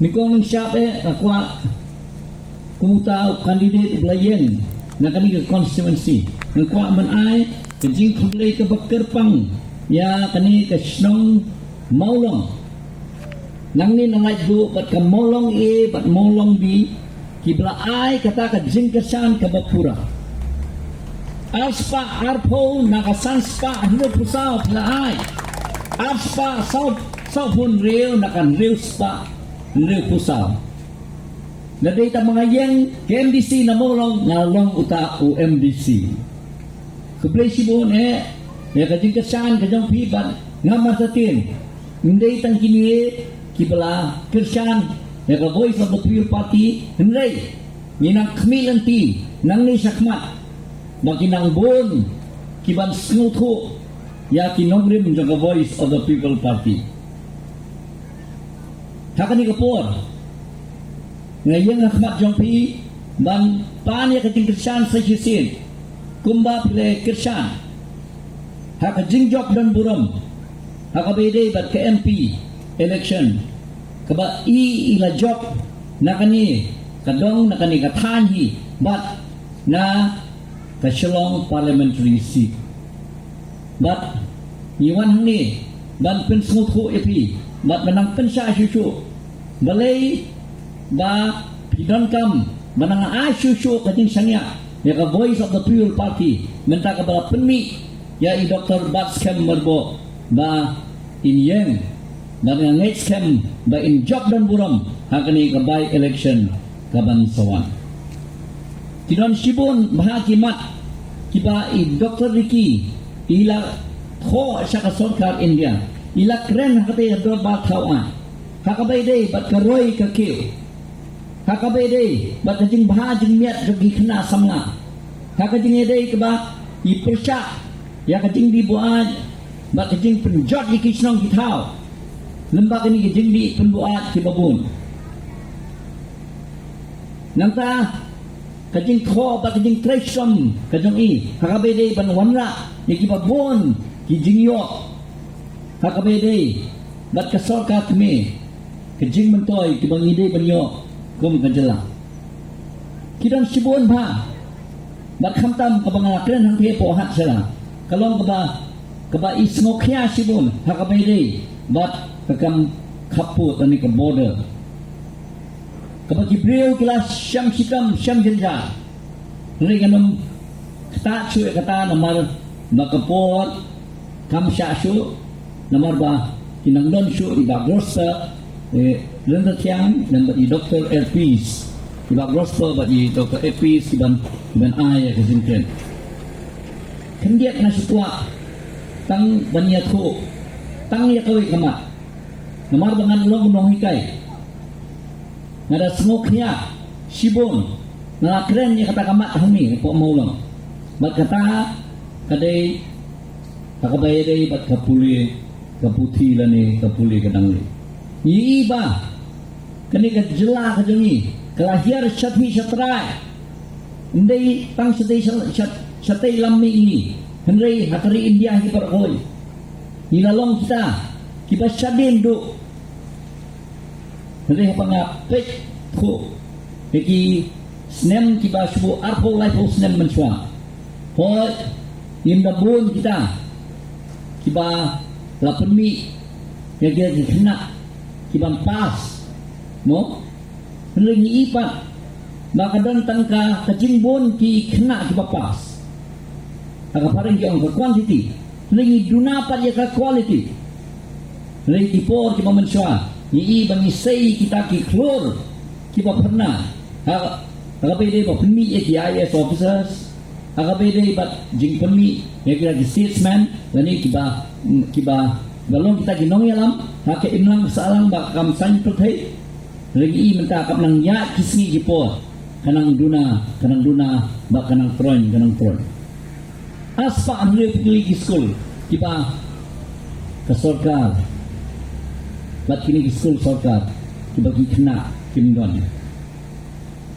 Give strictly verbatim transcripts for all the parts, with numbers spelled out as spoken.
Nyngkong nyngshap eh nga kwah kum uta u candidate uba la ïeng na kane ka constituency, nga kwah ban ai ka jingkhublei kaba kyrpang ïa kane ka shnong Mawlong. Nangne na Laitduh bad ka Mawlong A bad Mawlong B kiba la ai kata ka jingkyrshan kaba pura. Arspah arphew na ka sanspah hynriewphew saw phi la ai. Arspah saw, sawphew hynriew na ka hynriewspah hynriewphew saw. Nga dei tang ba nga ïeng ka M D C na Mawlong, nga long uta u M D C. Khublei shibun eh ïa ka jingkyrshan ka jong phi bad nga martatien. Ym dei tang kine kiba la kyrshan ïa ka Voice of the People Party, hynrei ngi nang khmih lynti nangne shakhmat ba ki nang bun kiban sngewthuh ïa ki nongrim jong ka Voice of the People Party. Ha kane ka por nga ïeng ha khmat jong phi ban pan ïa ka jingkyrshan sa shisien kumba phi la kyrshan ha ka jingjop don burom ha kaba ïadei bad ka M P election kaba i i la jop na kane ka dong, na kane ka thaiñ hi bad na ka Shillong Parliamentary Seat. Bad ngi wan hangne ban pynsngewthuh ïa phi bad ban nang pynshah shuh shuh balei ba phi donkam ban nang ai shuh shuh ka jingshaniah ïa ka Voice of the People Party mynta kaba la pynmih ïa i Doktor Batskhem Myrboh ba in ïeng. Bad nga ngeit skhem ba in jop don burom ha kane ka by election kaban sa wan. Ki don shibun bha ki mat kiba i Doktor Ricky i la thoh sha ka sorkar India, i la kren ha katei ka dorbar thaw aiñ ha kaba ïadei bad ka roi ka kiew, ha kaba ïadei bad ka jingbha jingmiat jong ki khynnah samla, ha ka jingïadei kaba i pyrshah ïa ka jingdih buaid bad ka jingpynjot ïa ki shnong ki thaw lem bad kine ki jingdih pynbuaid kiba bun. Nangta ka jingthoh bad ka jingtrei shitom ka jong i ha kaba ïadei ban wanrah ïa kiba bun ki jingïoh ha kaba ïadei bad ka sorkar kmie, ka jingmyntoi kiba ngi dei ban ïoh kum ka jylla. Ki don shibun bha bad khamtam kaba nga la kren hangtei hapoh Hatsela ka long kaba, kaba i sngewkhia shibun ha kaba ïadei bad ka kam khappud lane ka border. Kaba ki briew ki la shem shitom shem jynjar. Hynrei ngan ym ktah shuh ïa kata namar ba ka por kam shah shuh, namar ba ki nang don shuh i Bah Grosper, eh, Ryntathiang, lem bad i Doktor Airpeace. I Bah Grosper bad i Doktor Airpeace kiban, kiban ai ïa ka jingkren. Khyndiat nga shu kwah tang ban ïathuh tang ïa kawei ka mat. Namar ba ngan long u nonghikai, nga da sngewkhia shibun, nga la kren ïa kata ka mat hangne hapoh Mawlong. Bad kata ka dei ha kaba ïadei bad ka pule ka puthi lane ka pule ka dang lei. Ngi i ba kane ka jylla ka jong ngi ka la hiar shathie shatrai. Ym dei tang shatei sha-, sha-, shatei lam mihngi, hynrei ha ka ri India hi baroh kawei ngi la long kita kiba shadien duh. Hynrei haba nga peit thuh ïa ki snem kiba shu arphew laiphew snem mynshuwa, hooid, ngim da bun kita kiba la pynmih ïa ki, ki khynnah kiban pass, mo? Hynrei ngi i pat ba ka don tang ka, ka jingbun ki khynnah kiba pass. Ha ka phareng ki ong ka quantity. Hynrei ngi duna pat ïa ka quality. Hynrei ki por kiba mynshuwa ngi i ba ngi sei kita ki khlur kiba phyrnai. Ha, ha kaba ïadei ba pynmih ïa ki I A S officers, ha kaba ïadei bad jingpynmih ïa kita ki statesmen lane kiba, kiba, kiba long kita ki nongïalam ha ka imlang sahlang bad ka kam saiñ pyrthei. Hynrei ngi i mynta ka nang ïaid ki sngi ki por, ka nang duna, ka nang duna bad ka nang troiñ, ka nang troiñ. Arspah hynriewphew tylli ki skul kiba ka sorkar bad kine ki skul sorkar kiba ki khynnah kim don.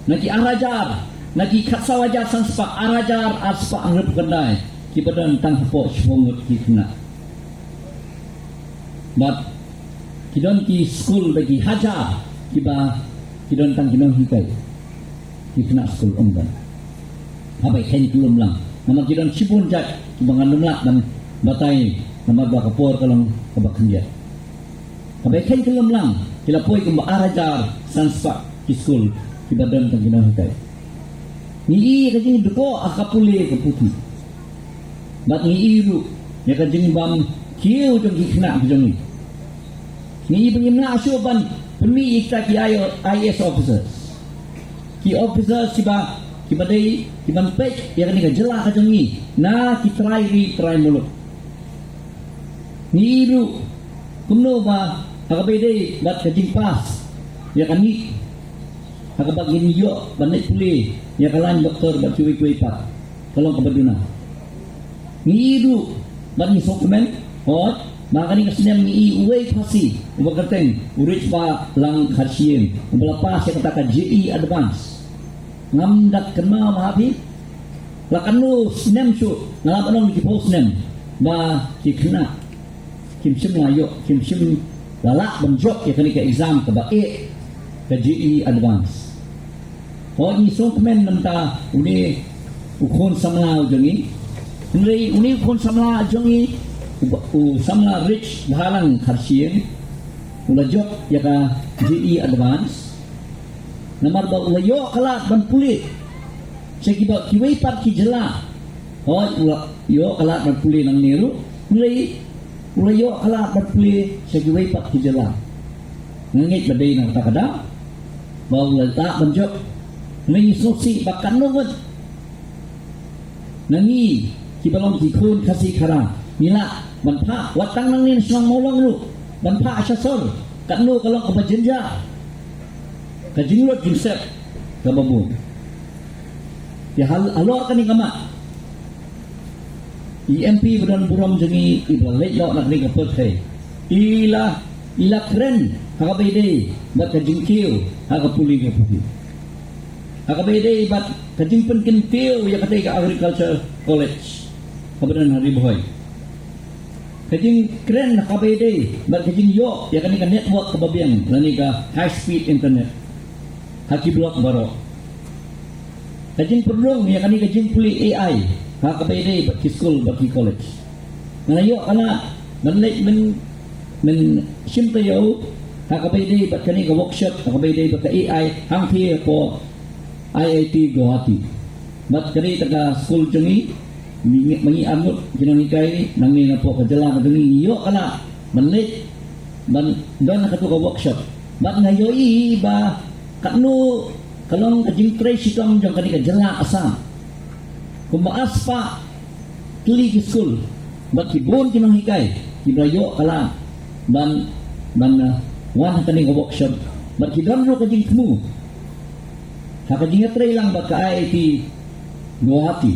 Na ki ar hajar, na ki khatsaw hajar sanspah, ar hajar arspah hynriewphew khyndai kiba don tang hapoh shiphew ngut ki khynnah. Bad ki don ki skul da ki hajar Kiba ki don tang ki nonghikai, ki khynnah skul ym don. Haba ïa khein kyllum lang, namar ki don shibun jait kiba ngan ym lah ban batai, namar ba ka por ka long kaba khyndiat. Haba ïa khein kyllum lang, ki la poi kumba ar hajar san spah ki skul kiba don tang ki nonghikai. Ngi ïohi ka jingdkoh ha ka pule ka puthi. Bad ngi ïohi ruh ïa ka jingbam kiew jong ki khynnah ki jong ngi. Ngi ïohi ba ngim lah shuh ban pynmih ïa kita ki I A S officers, ki officers kiba, kiba dei kiban peit ïa kane ka jylla ka jong ngi na ki trai ri trai muluk. Ngi ïohi ruh kumno ba ha kaba ïadei bad ka jingpass ïa ka NEET, ha kaba ngin ïoh ban leit pule ïa ka lain doktor bad kiwei kiwei pat, ka long kaba duna. Ngi ïohi ruh bad ngi sngewkmen, hooid, ba ha kane ka snem ngi ïohi uwei Khasi uba kyrteng u Richbah Lang Kharshiing, uba la pass ïa kata ka J E E Advance. Ngam da kynmaw ma ha phi, la katno snem shuh, nga la ban ong ki phew snem, ba ki khynnah kim shym la ïoh, kim shym la lah ban jop ïa kane ka exam kaba eh, ka J E E Advance. Hooid, ngi sngewkmen namar une u khun samla u jong ngi. Hynrei une u khun samla u jong ngi, u, u samla Richbah Lang Kharshiing, u la jop ïa ka J E E Advance. Namar ba u la ïoh ka lad ban pule sha kiba, kiwei pat ki jylla. Hooid, u la ïoh ka lad ban pule nangne ruh, hynrei u la ïoh ka lad ban pule sha kiwei pat ki jylla. Nga ngeit ba dei na kata ka daw ba u la lah ban jop. Nga ngeit sngewsih ba katno ngut na ngi kiba long ki khun Khasi Khara ngi lah ban phah, wat tang nangne na shnong Mawlong ruh, ban phah sha sor, katno ka long kaba jynjar ka jinglut jingsep kaba bun. Te hal-, halor kane ka mat, i M P ba don burom jong ngi, iba la leit noh na kane ka pyrthei, i la, i la kren ha kaba ïadei bad ka jingkiew ha ka pule ka puthi, ha kaba ïadei bad ka jingpynkyntiew ïa katei ka Agriculture College kaba don ha Ri Bhoi. Ka jingkren ha kaba ïadei bad ka jingïoh ïa kane ka network kaba biang, lane ka high speed internet ha ki block baroh. Ka jingpynrung ïa kane ka jingpule A I ha kaba ïadei bad ki skul bad ki college. Nga la ïoh ka lad ban leit myn, myn shim taïew ha kaba ïadei bad kane ka workshop ha kaba ïadei bad ka A I hangtei hapoh I I T Guwahati. Bad ka dei kata ka skul jong ngi, ngi, ma ngi arngut ki nonghikai nangne napoh ka jylla ka jong ngi, ngi ïoh ka lad ban leit ban don ha kato ka workshop. Bad nga ïohi ba katno ka long ka jingtrei shitom jong kane ka jylla Assam. Kumba ar spah tylli ki skul bad ki bun ki nonghikai kiba la ïoh ka lad ban, ban, uh, wan ha kane ka workshop. Bad ki don ruh ka jingthmu ha ka jingïatreilang bad ka I I T Guwahati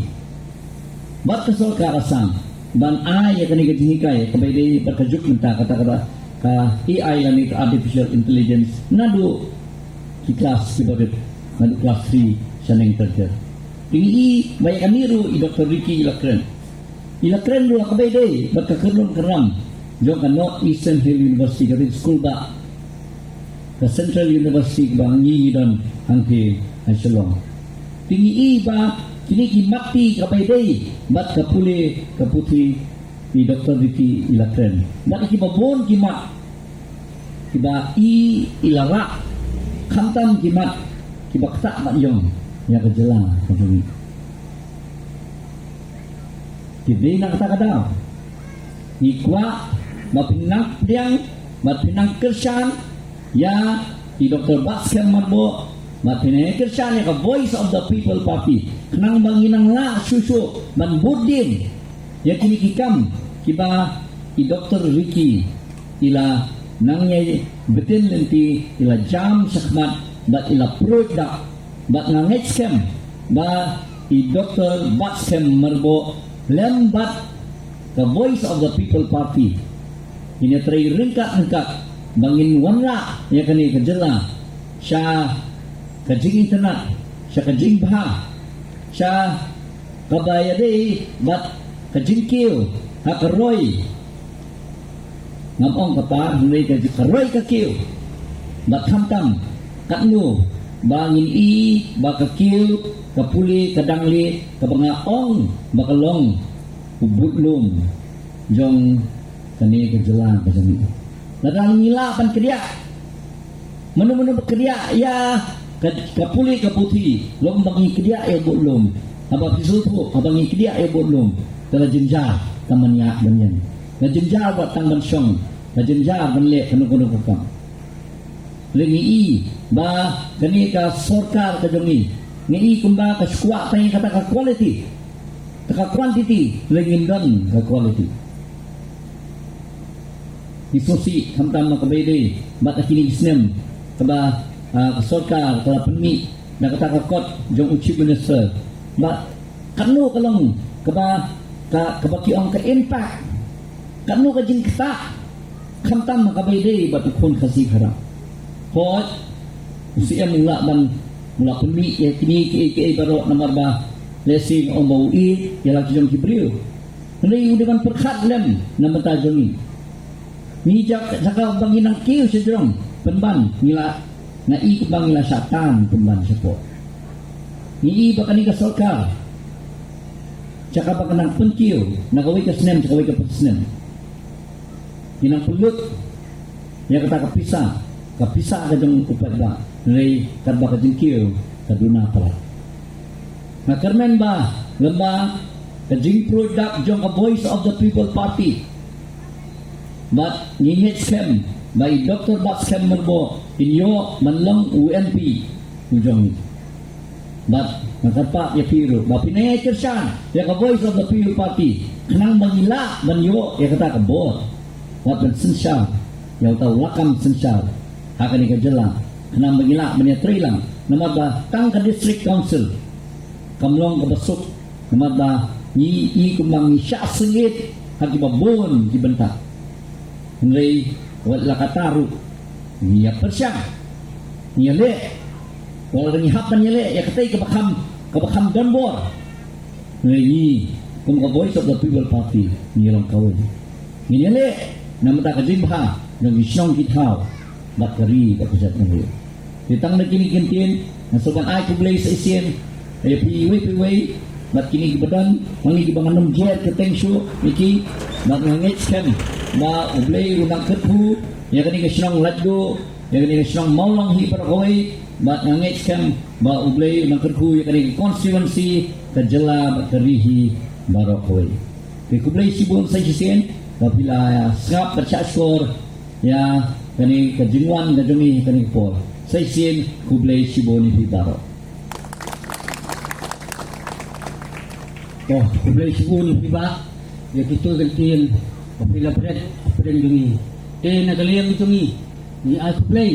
bad ka sorkar Assam ban ai ïa kane ka jinghikai kaba ïadei bad ka juk mynta, kata ka, ka A I lane ka artificial intelligence naduh ki klas kiba rit, naduh klas three shaneng ter ter. Te ngi i ba ïa kane ruh i Doktor Ricky i la kren. I la kren ruh ha kaba ïadei bad ka kyrnong kyrram jong ka North Eastern Hill University, ka skul ba ka Central University ba ngi ngi don hangtei ha Shillong. Te ngi i ba kine ki mat ki kaba ïadei bad ka pule ka puthi, i Doktor Ricky i la kren. Bad kiba bun ki mat kiba i i la rah, khamtam ki mat kiba ktah bad ïong ïa ka jylla ka jong ngi. Te dei na kata ka daw ngi kwah ba phin nang pdiang, ba phin nang kyrshan ïa i Doktor Batskhem Myrboh, ba phin nang kyrshan ïa ka Voice of the People Party, khnang ba ngin nang lah shuh shuh ban bud dien ïa kine ki kam kiba i Doktor Ricky i la nang ïai btin lynti, i la jam shakhmat bad i la pruid da. Bad nga ngeit skhem ba i Doktor Batskhem Myrboh lem bad ka Voice of the People Party ngin ïatrei ryngkat ryngkat ba ngin wanrah ïa kane ka jylla sha ka jingitynnad, sha ka jingbha, sha kaba ïadei bad ka jingkiew ha ka roi. Ngam ong ka par, hynrei ka, ka roi ka kiew. Bad khamtam Katno ba ngin i ba ka kiew, ka pule, ka dangle, kaba nga ong ba ka long u budlum jong kane ka jylla ka jong ngi. Lada ngi lah ban kdiah, mano mano ba kdiah ïa ka, ka pule ka puthi, long ba ngi kdiah ïa u budlum. Haba phi sngewthuh, haba ngi kdiah ïa u budlum, ka la jynjar ka ban ïaid ban ïeng, ka jynjar ba tang ban shong, ka jynjar ban leh kano kano ka kam. Lei ngi i ba kane ka sorkar ka jong ngi, ngi i kumba ka shu kwah tang ïa kata ka quality, kata ka quantity, lei ngim don ka quality. Ngi sngewsih khamtam ha kaba ïadei bad kine ki snem kaba, ah, ka sorkar ka la pynmih na kata ka kot jong u Chief Minister. Bad katno ka long kaba, ka, kaba ki ong ka impact, katno ka jingktah khamtam ha kaba ïadei bad u khun Khasi Khara. Hooid, u Siem u lah ban, u lah pynmih ïa kine kiei kiei baroh namar ba lehse nga ong ba u ïeit ïa la ki jong ki briew. Hynrei u dei ban pyrkhat lem na bynta jong ngi. Ngi jaka, jaka ba ngi nang kiew sha jrong pynban ngi la, nga i kumba ngi la shah tan pynban shapoh. Ngi i ba kane ka sorkar, jaka ba ka nang pynkiew na kawei ka snem sha kawei ka snem, ngi nang pynlut ïa kata ka pisa, ka pisa ka jong u paidbah, hynrei katba ka jingkiew ka duna palat. Nga kyrmen ba lem bad ka jingpruid dak jong ka Voice of the People Party, bad ngi ngeit skhem ba i Doktor Batskhem Myrboh in ïoh ban long u M P u jong ngi. Bad nga kyrpad ïa phi ruh ba phin ïai kyrshan ïa ka Voice of the People Party khnang ba ngi lah ban ïoh ïa kata ka bor, wat ban synshar ïa uta u lakam synshar ha kane ka jylla, khnang ba ngi lah ban ïatreilang. Namar ba tang ka District Council kam long kaba suk, namar ba ngi i kumba ngi shah sngewsih ha kiba bun ki bynta. Hynrei wat la katta ruh, ngi ïa pyrshang, ngi ïa leh, wat la ngi hap ban ïa leh ïa katei kaba kham, kaba kham don bor. Hynrei ngi kum ka Voice of the People Party, ngi long kawei, ngi ïa leh na bynta ka jingbha jong ki shnong ki thaw bad ka ri bad ka jaitbynriew. Te tang da kine ki kyntien, nga sngewbha ban ai khublei sa shisien ïa phi iwei pa iwei bad kine kiba don, ma ngi kiba ngan ym jer kyrteng shuh ïa ki, bad nga ngeit skhem ba U Blei un nang kyrkhu ïa kane ka shnong Laitduh, ïa kane ka shnong Mawlong hi baroh kawei, bad nga ngeit skhem ba U Blei un nang kyrkhu ïa kane ka constituency, ka jylla bad ka ri hi baroh kawei. Te khublei shibun sa shisien ba phi la sngap bad shah shkor ïa kane ka jingwan ka jong ngi kane ka por. Sa shisien khublei shibun ïa phi baroh. To, khublei shibun ïa phi bah ïa kito ki kyntien ba phi la bret hapdeng jong ngi. Te na ka liang jong ngi, ngi ai khublei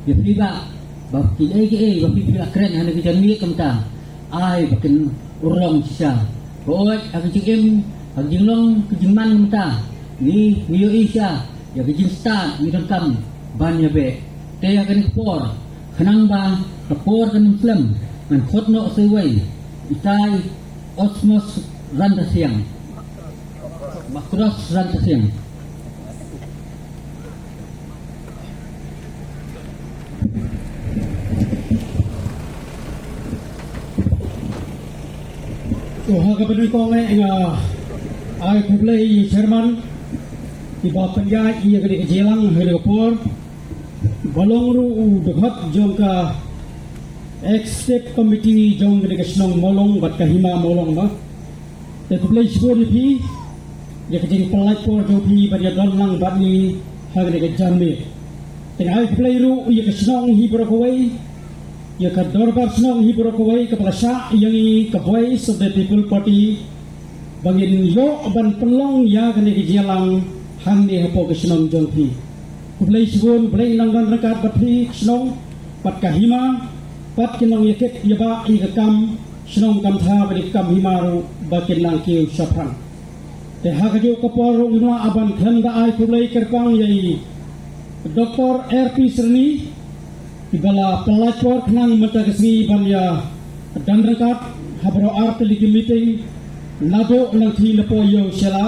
ïa phi bah ba kiei kiei ba phi, phi la kren ha kane ka janmiet kumta, ai ba kin urlong shisha. Hooid, ha ka jingim, ha ka jinglong ka jingman mynta, ngi, ngi ïohi shisha ïa ka jingstad, ngi donkam ban ïa beh. Te ha kane ka por, khnang ba ka por kan ym slem, ngan khot noh sa iwei, itai Osmos Randathiang. Makros Randathiang. To, ha kaba nyngkong eh nga ai khublei ïa i chairman kiba pynïaid ïa kane ka jingïalang ha kane ka por, ba long ruh u dkhot jong ka executive committee jong kane ka shnong Mawlong bad ka hima Mawlong bah. Te khublei shibun ïa phi ïa ka jingpynlait por jong phi ban ïa don lang bad ngi ha kane ka janmiet. Te nga ai khublei ruh ïa ka shnong hi baroh kawei, ïa ka dorbar shnong hi baroh kawei kaba la shah ïa ngi ka Voice of the People Party ba ngin ïoh ban pynlong ïa kane ka jingïalang hangne hapoh ka shnong jong phi. Khublei shibun, U Blei un nang don ryngkat bad phi ka shnong bad ka hima, bad kin nang ïa kit ïa bah ïa ka kam shnong kam thaw bad ïa ka kam hima ruh ba kin nang kiew shaphrang. Te ha kajuh ka por ruh ngi kwah ban khlem da ai khublei kyrpang ïa i Doktor R P Srini, iba la pynlait por khnang mynta ka sngi ban ïa don ryngkat ha baroh ar tylli ki meeting naduh nangtei napoh ïew sha la.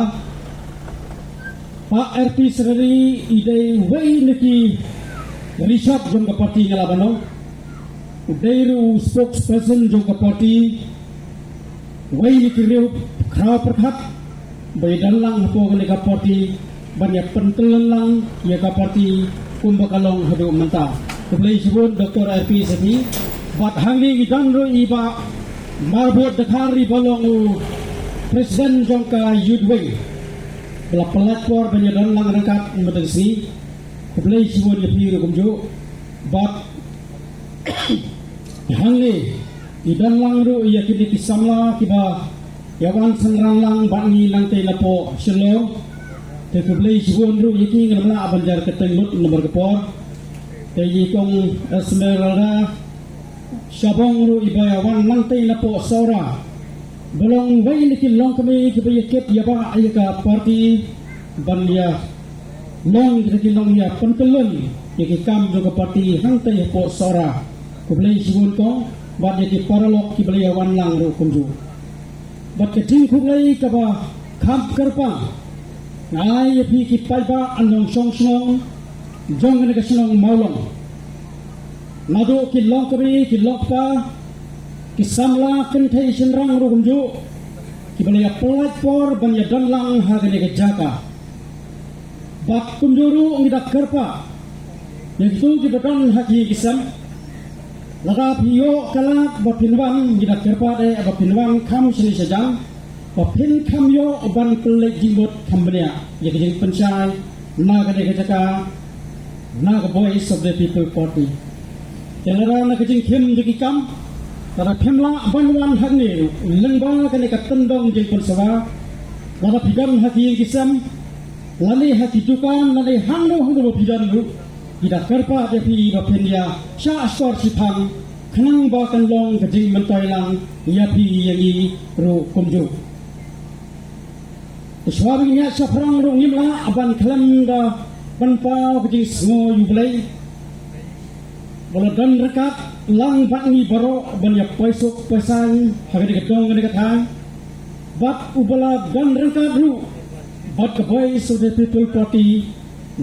Bah R P Srini i dei uwei na ki rishot jong ka party nga lah ban ong. Dei ruh u spokesperson jong ka party, wei na ki riew khraw pyrkhat ba ïadon lang hapoh kane ka party ban ïa pyntyllun lang ïa ka party kumba ka long haduh mynta. Khublei shibun Doctor R P Sati. Bad hangne ngi don ruh i Bah Marbud Dkhar i ba long u president jong ka Youth Wing, ba la pynlait por ban ïadon lang ryngkat mynta ka sngi. Khublei shibun ïa phi ruh kumjuh. Bad hangne i don lang ruh ïa kine ki samla kiba ïa wan synran lang bad ngi nangtei napoh Shillong. Te khublei shibun ruh ïa ki, ngam lah ban jar kyrteng lut namar ka por. Te i Kong Esmeralda Shabong ruh i ba ïa wan nangtei napoh Sohra, ba long wei na ki longkmie kiba ïa kit ïa ba ïa ka party ban ïa long kita ki nongïa pyntyllun ïa ki kam jong ka party hangtei hapoh Sohra. Khublei shibun kong, bad ïa ki paralok kiba la ïa wan lang ruh kumjuh. Bad ka jingkhublei kaba kham kyrpang nga ai ïa phi ki paidbah nongshong shnong jong kane ka shnong Mawlong. Naduh ki longkmie, ki longkpa, ki samla kynthei shynrang ruh kumjuh, kiba la ïa pynlait por ban ïa don lang ha kane ka jaka. Bad kumjuh ruh ngi da kyrpad ïa kito kiba don ha ki ïing ki sem, lada phi ïoh ka lad ba phin wan, ngi da kyrpad eh ba phin wan kham shane shajan, ba phin kham ïoh ban pynleit jingmut kham bniah ïa ka jingpynshai na kane ka jaka, na ka Voice of the People Party. Te lada na ka jingkhim jong ki kam, lada phim lah ban wan hangne lyngba kane ka tyndong jingpynshwa, lada phi don ha ki ïing ki sem, lane ha ki dukan, lane hangno hangno ba phi don ruh, ngi da kyrpad ïa phi ba phin ïa shah shkor shiphang, khnang ba kan long ka jingmyntoi lang ïa phi ïa ngi ruh kumjuh. Te shuwa ba ngin ïaid shaphrang ruh ngim lah ban khlem da pynpaw ka jingsngew ïa U Blei ba la don ryngkat lang bad ngi baroh ban ïa poi suk poi saiñ ha kane ka dong kane ka thaiñ. Bad uba la don ryngkat ruh bad ka Voice of the People Party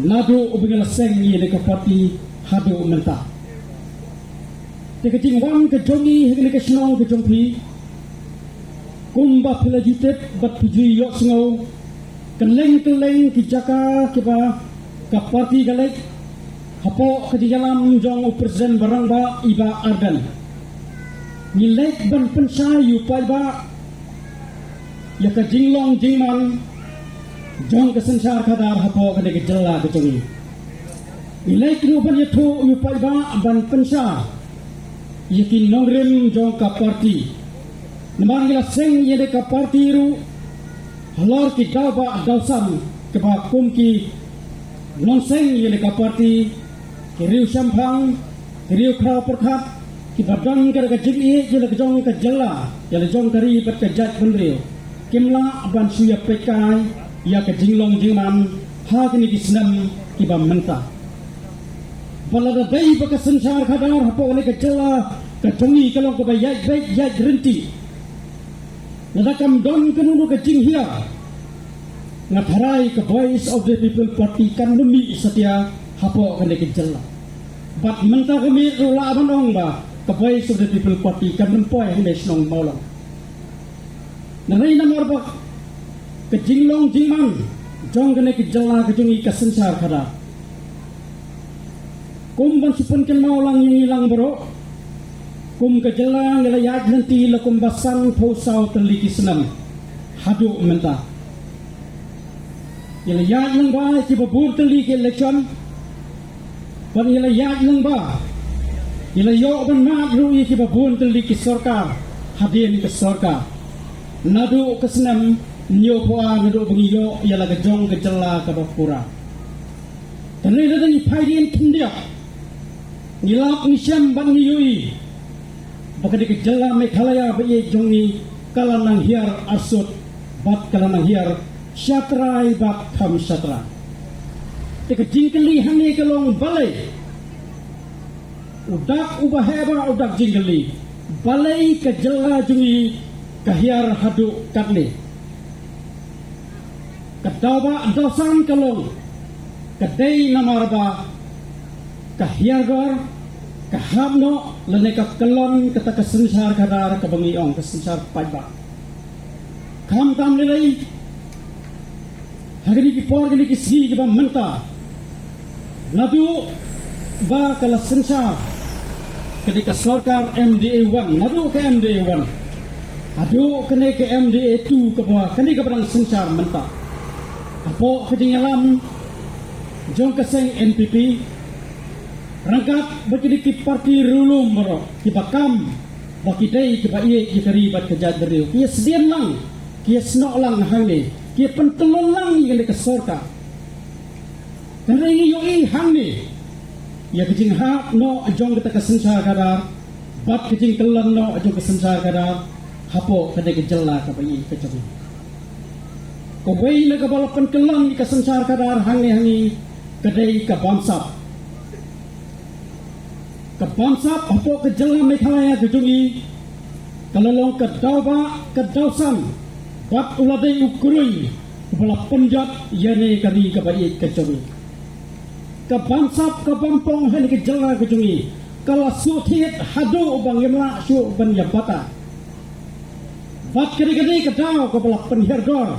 naduh uba ngi la seng ïa kane ka party haduh mynta. Te ka jingwan ka jong ngi ha kane ka shnong ka jong phi, kumba phi la ju tip bad phi ju ïohsngew, kylleng kylleng ki jaka kiba ka party ka leit, hapoh ka jingïalam jong u President ba rangbah i Bah Ardent, ngi leit ban pynshai ïa u paidbah ïa ka jinglong jingman jong ka synshar khadar hapoh kane ka jylla ka jong ngi. Ngi leit ruh ban ïathuh ïa u paidbah ban pynshai ïa ki nongrim jong ka party. Namar ngi la seng ïa ka party ruh halor ki daw ba daw san, kaba kum ki nongseng ïa ka party, ki riew shemphang, ki riew khraw pyrkhat, kiba don ka jingïeit ïa la ka jong ka jylla, ïa la jong ka ri bad ka jaitbynriew, kim lah ban shu ïa peit kai ïa ka jinglong jingman ha kine ki snem kiba mynta. Ba lada dei ba ka synshar khadar hapoh kane ka jylla ka jong ngi ka long kaba ïaid beit ïaid ryntih, lada kam don kano kano ka jinghiar, nga tharai ka Voice of the People Party kan ym mih satia hapoh kane ka jylla. Bad mynta ka miet ruh lah ban ong ba ka Voice of the People Party kan ym poi hangne shnong Mawlong. Nalei namar ba ka jinglong jingman jong kane ka jylla ka jong ngi ka synshar khadar. Kum ban shu pynkynmaw lang ïa ngi lang baroh, kum ka jylla ngi la ïaid lynti la kumba sanphew saw tylli ki snem haduh mynta. Ngi la ïaid lyngba ïa kiba bun tylli ki election, bad ngi la ïaid lyngba, ngi la ïoh ban mad ruh ïa kiba bun tylli ki sorkar hadien ka sorkar, naduh ka snem hynñiewphew ar, naduh ba ngi ïoh ïa la ka jong ka jylla kaba pura. Te lada ngi phai dien khyndiat, ngi lap ngi shem bad ngi ïohi ba ka dei ka jylla Meghalaya ba ïeit jong ngi ka la nang hiar arsut bad ka la nang hiar shatrai bad kham shatrai. Te ka jingkylli hangne ka long balei, u dak uba heh ba u dak jingkylli, balei ka jylla jong ngi ka hiar haduh katne? Ka daw ba daw san ka long, ka dei namar ba ka hiar dor, Ka hap noh lane ka kyllon kata ka synshar khadar kaba ngi ong ka synshar paidbah. Khamtam lei lei ha kine ki por kine ki sngi kiba mynta, naduh ba ka la synshar kane ka sorkar M D A one, naduh ka M D A one haduh kane ka M D A two kaba kane kaba dang synshar mynta, hapoh ka jingïalam jong ka seng N P P ryngkat bad kine ki parti riewlum baroh kiba kam ba ki dei kiba ïeit ïa ka ri bad ka jaitbynriew, ki ïa sdien lang, ki ïa snoh lang hangne, ki ïa pyntyllun lang ïa kane ka sorkar. Hynrei ngi ïohi hangne ïa ka jinghap noh jong kata ka synshar khadar bad ka jingkyllon noh jong ka synshar khadar hapoh kane ka jylla kaba ïeit ka jong ngi. Kawei na kaba la pynkyllon ïa ka synshar khadar hangne ha ngi ka dei ka bamsap. Ka bamsap hapoh ka jylla Meghalaya ka jong ngi ka la long ka dawbah ka dawsan bad u la dei u kruiñ uba la pynjot ïa kane ka ri kaba ïeit ka jong ngi. Ka bamsap ka bampong ha kane ka jylla ka jong ngi ka la shu thied haduh ba ngim lah shuh ban ïa batai. Bad ka dei ka dei ka daw kaba la pynhiar dor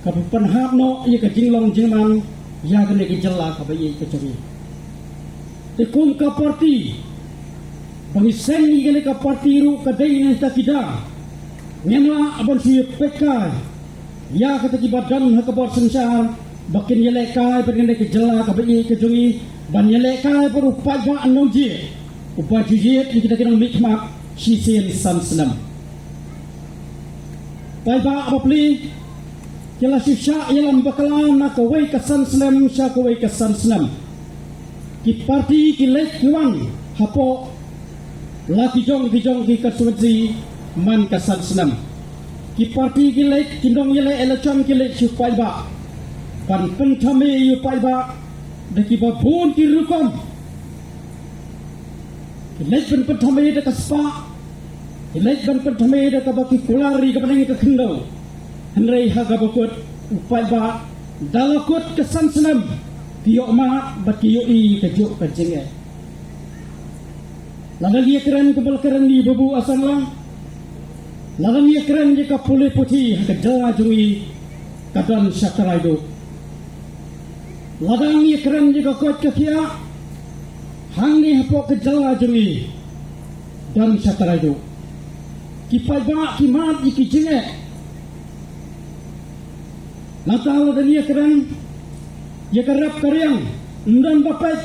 kaba pynhap noh ïa ka jinglong jingman ïa kane ka jylla kaba ïeit ka jong ngi. Te kum ka parti ba ngi seng ïa kane ka parti ruh ka dei na kita ki daw, ngim lah ban shu ïa peit kai ïa kata kiba don ha ka bor synshar ba kin ïalehkai bad kane ka jylla kaba ïeit ka jong ngi, ban ïalehkai bad u paidbah nongjied uba ju jied ïa kita ki nongmihkhmat shisien san snem. Paidbah bapli, ki la shu shah ïalam bakla na kawei ka san snem sha kawei ka san snem. Ki parti ki leit ki wan hapoh la ki jong ki jong ki constituency man ka san snem. Ki parti ki leit ki nongïaleh election ki leit sha u paidbah ban pynthame ïa u paidbah da kiba bun ki rukom. Ki leit ban pynthame da ka spah, ki leit ban pynthame da kaba ki kular ïa ka bneng ka khyndew. Hynrei ha kaba kut u paidbah da la kut ka san snem ki ïoh mad bad ki ïohi kajuh ka jingeh. Lada ngi ïakren kumba la kren ïa i Babu Asangla, lada ngi ïakren ïa ka pule puthi ha ka jylla jong ngi ka don sha trai duh. Lada ngi ïakren ïa ka koit ka khiah hangne hapoh ka jylla jong ngi don sha trai duh. Ki paidbah ki mad ïa ki jingeh. Nangta lada ngi ïakren ïa ka rep ka riang, ym don ba peit,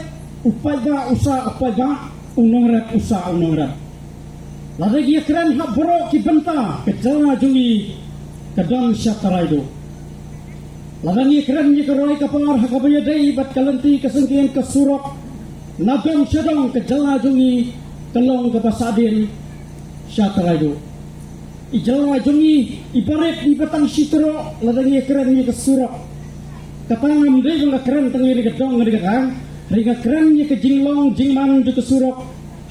u paidbah u sah u paidbah, u nongrep u sah u nongrep. Lada ngi ïakren ha baroh ki bynta ka jylla jong ngi ka don sha trai duh. Lada ngi ïakren ïa ka roi ka par ha kaba ïadei bad ka lynti ka syngkien ka surok na dong sha dong ka jylla jong ngi ka long kaba sahdien sha trai duh. I jylla jong ngi i barit i ba tang shi troh lada ngi ïakren ïa ka surok. Kata ngam dei ba nga kren tang ïa ka dong ïa ka rang, hynrei nga kren ïa ka jinglong jingman jong ka surok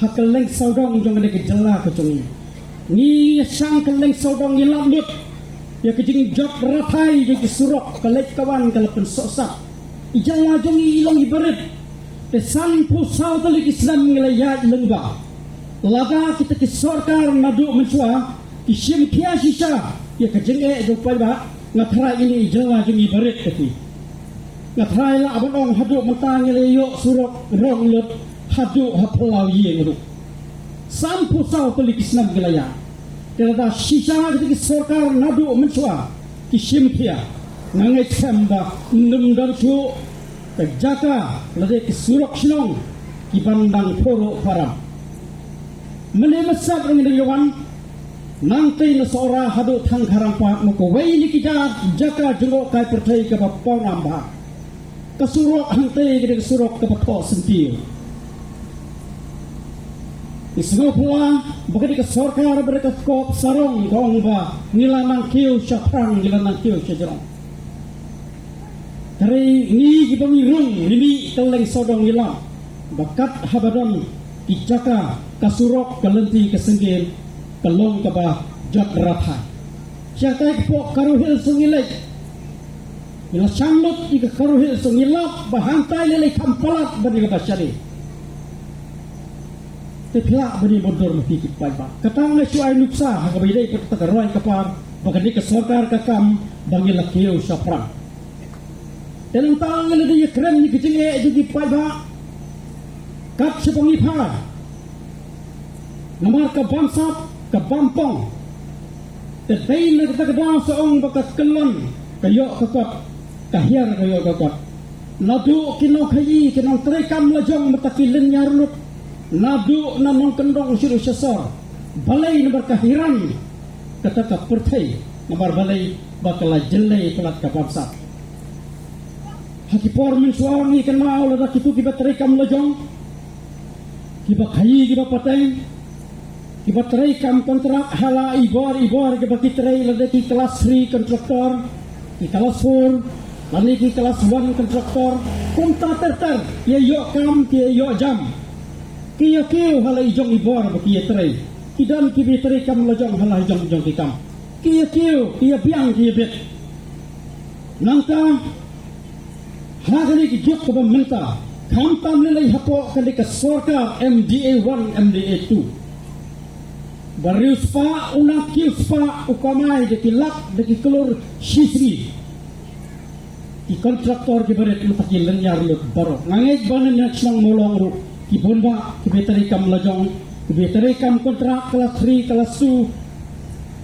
ha kylleng sawdong jong kane ka jylla ka jong ngi. Ngi ïa shang kylleng sawdong ngi lap lut ïa ka jingjot rathai jong ka surok, ka leit ka wan ka la pynsohsat. I jylla jong ngi i long i barit. Te sanphew saw tylli ki snem ngi la ïaid lyngba. Lada kita ki sorkar naduh mynshuwa ki shim khia shisha ïa ka jingeh jong u paidbah, nga tharai ine i jylla jong ngi barit kati. Nga tharai lah ban ong haduh mynta ngi la ïoh surok rong lut haduh ha phyllaw ïing ruh. Sanphew saw tylli ki snem ngi la ïaid. Te lada shisha kita ki sorkar naduh mynshuwa ki shim khia, nga ngeit skhem ba ym don shuh ka jaka lada ki surok shnong ki ban dang phuruh pharam. Mynne mynstep ngi dang ïa wan nangtei na Sohra haduh Thangkharang Park, na kawei na ki jaka jngohkai pyrthei kaba pawnam bha. Ka surok hangtei ka dei ka surok kaba thoh syntiew. Ngi sngewphylla ba ka dei ka sorkar bad ka kop sarong ka ong ba ngi la nang kiew sha thrang, ngi la nang kiew sha jrong. Hynrei ngi kiba ngi rung ngi mih kylleng sawdong ngi lap ba kat haba don ki jaka ka surok ka lynti ka syngkien ka long kaba jot rathai. Sha katai ka pok Garo Hills ngi leit. Ngi la shang lut ïa ka Garo Hills ngi lap ba hangtai lei lei kham palat ban ïa kaba shane. Phi lah ban ïa mutdur ma phi ki paidbah. Kata nga shu ai nuksa ha kaba ïadei bad kata ka roi ka par ba kane ka sorkar ka kam ba ngi la kiew shaphrang. Te nangta ngi la dei ïa kren ïa ka jingeh jong ki paidbah kat shaba ngi pha. Namar ka bamsap ka bampong. Te dei na kata ka daw sa ong ba ka kyllon ka ïoh ka kot, ka hiar ka ïoh ka kot. Naduh ki nongkhaïi, ki nongtreikam lajong mynta ki lyniar lut, naduh na nongkyndong sha ri sha sor. Balei? Namar ka hiran kata ka pyrthei. Namar balei? Ba ka la jyllei palat ka bamsap. Ha ki por mynshuwa ngi kynmaw lada kitu kiba treikam lajong, kiba khaïi, kiba pateng, kiba treikam kontrak ha la i bor i bor, kiba ki trei lada ki class three contractor, ki class four lane ki class one contractor, kumta ter ter, ki ïa ïoh kam, ki ïa ïoh jam. Ki ïa kiew ha la i jong i bor ba ki ïa trei. Ki don kiba treikam lajong ha la i jong i jong ki kam. Ki ïa kiew, ki ïa biang, ki ïa bit. Nangta ha kane ka juk kaba mynta, khamtam lei lei hapoh kane ka sorkar M D A one, M D A two, ba riewspah u nang kiew spah u kamai da ki lak da ki klur shisngi. Ki kontraktor kiba rit mynta ki lyniar lut baroh. Nga ngeit ba na shnong Mawlong ruh ki bun bah kiba treikam lajong, kiba treikam kontrak class three, class two,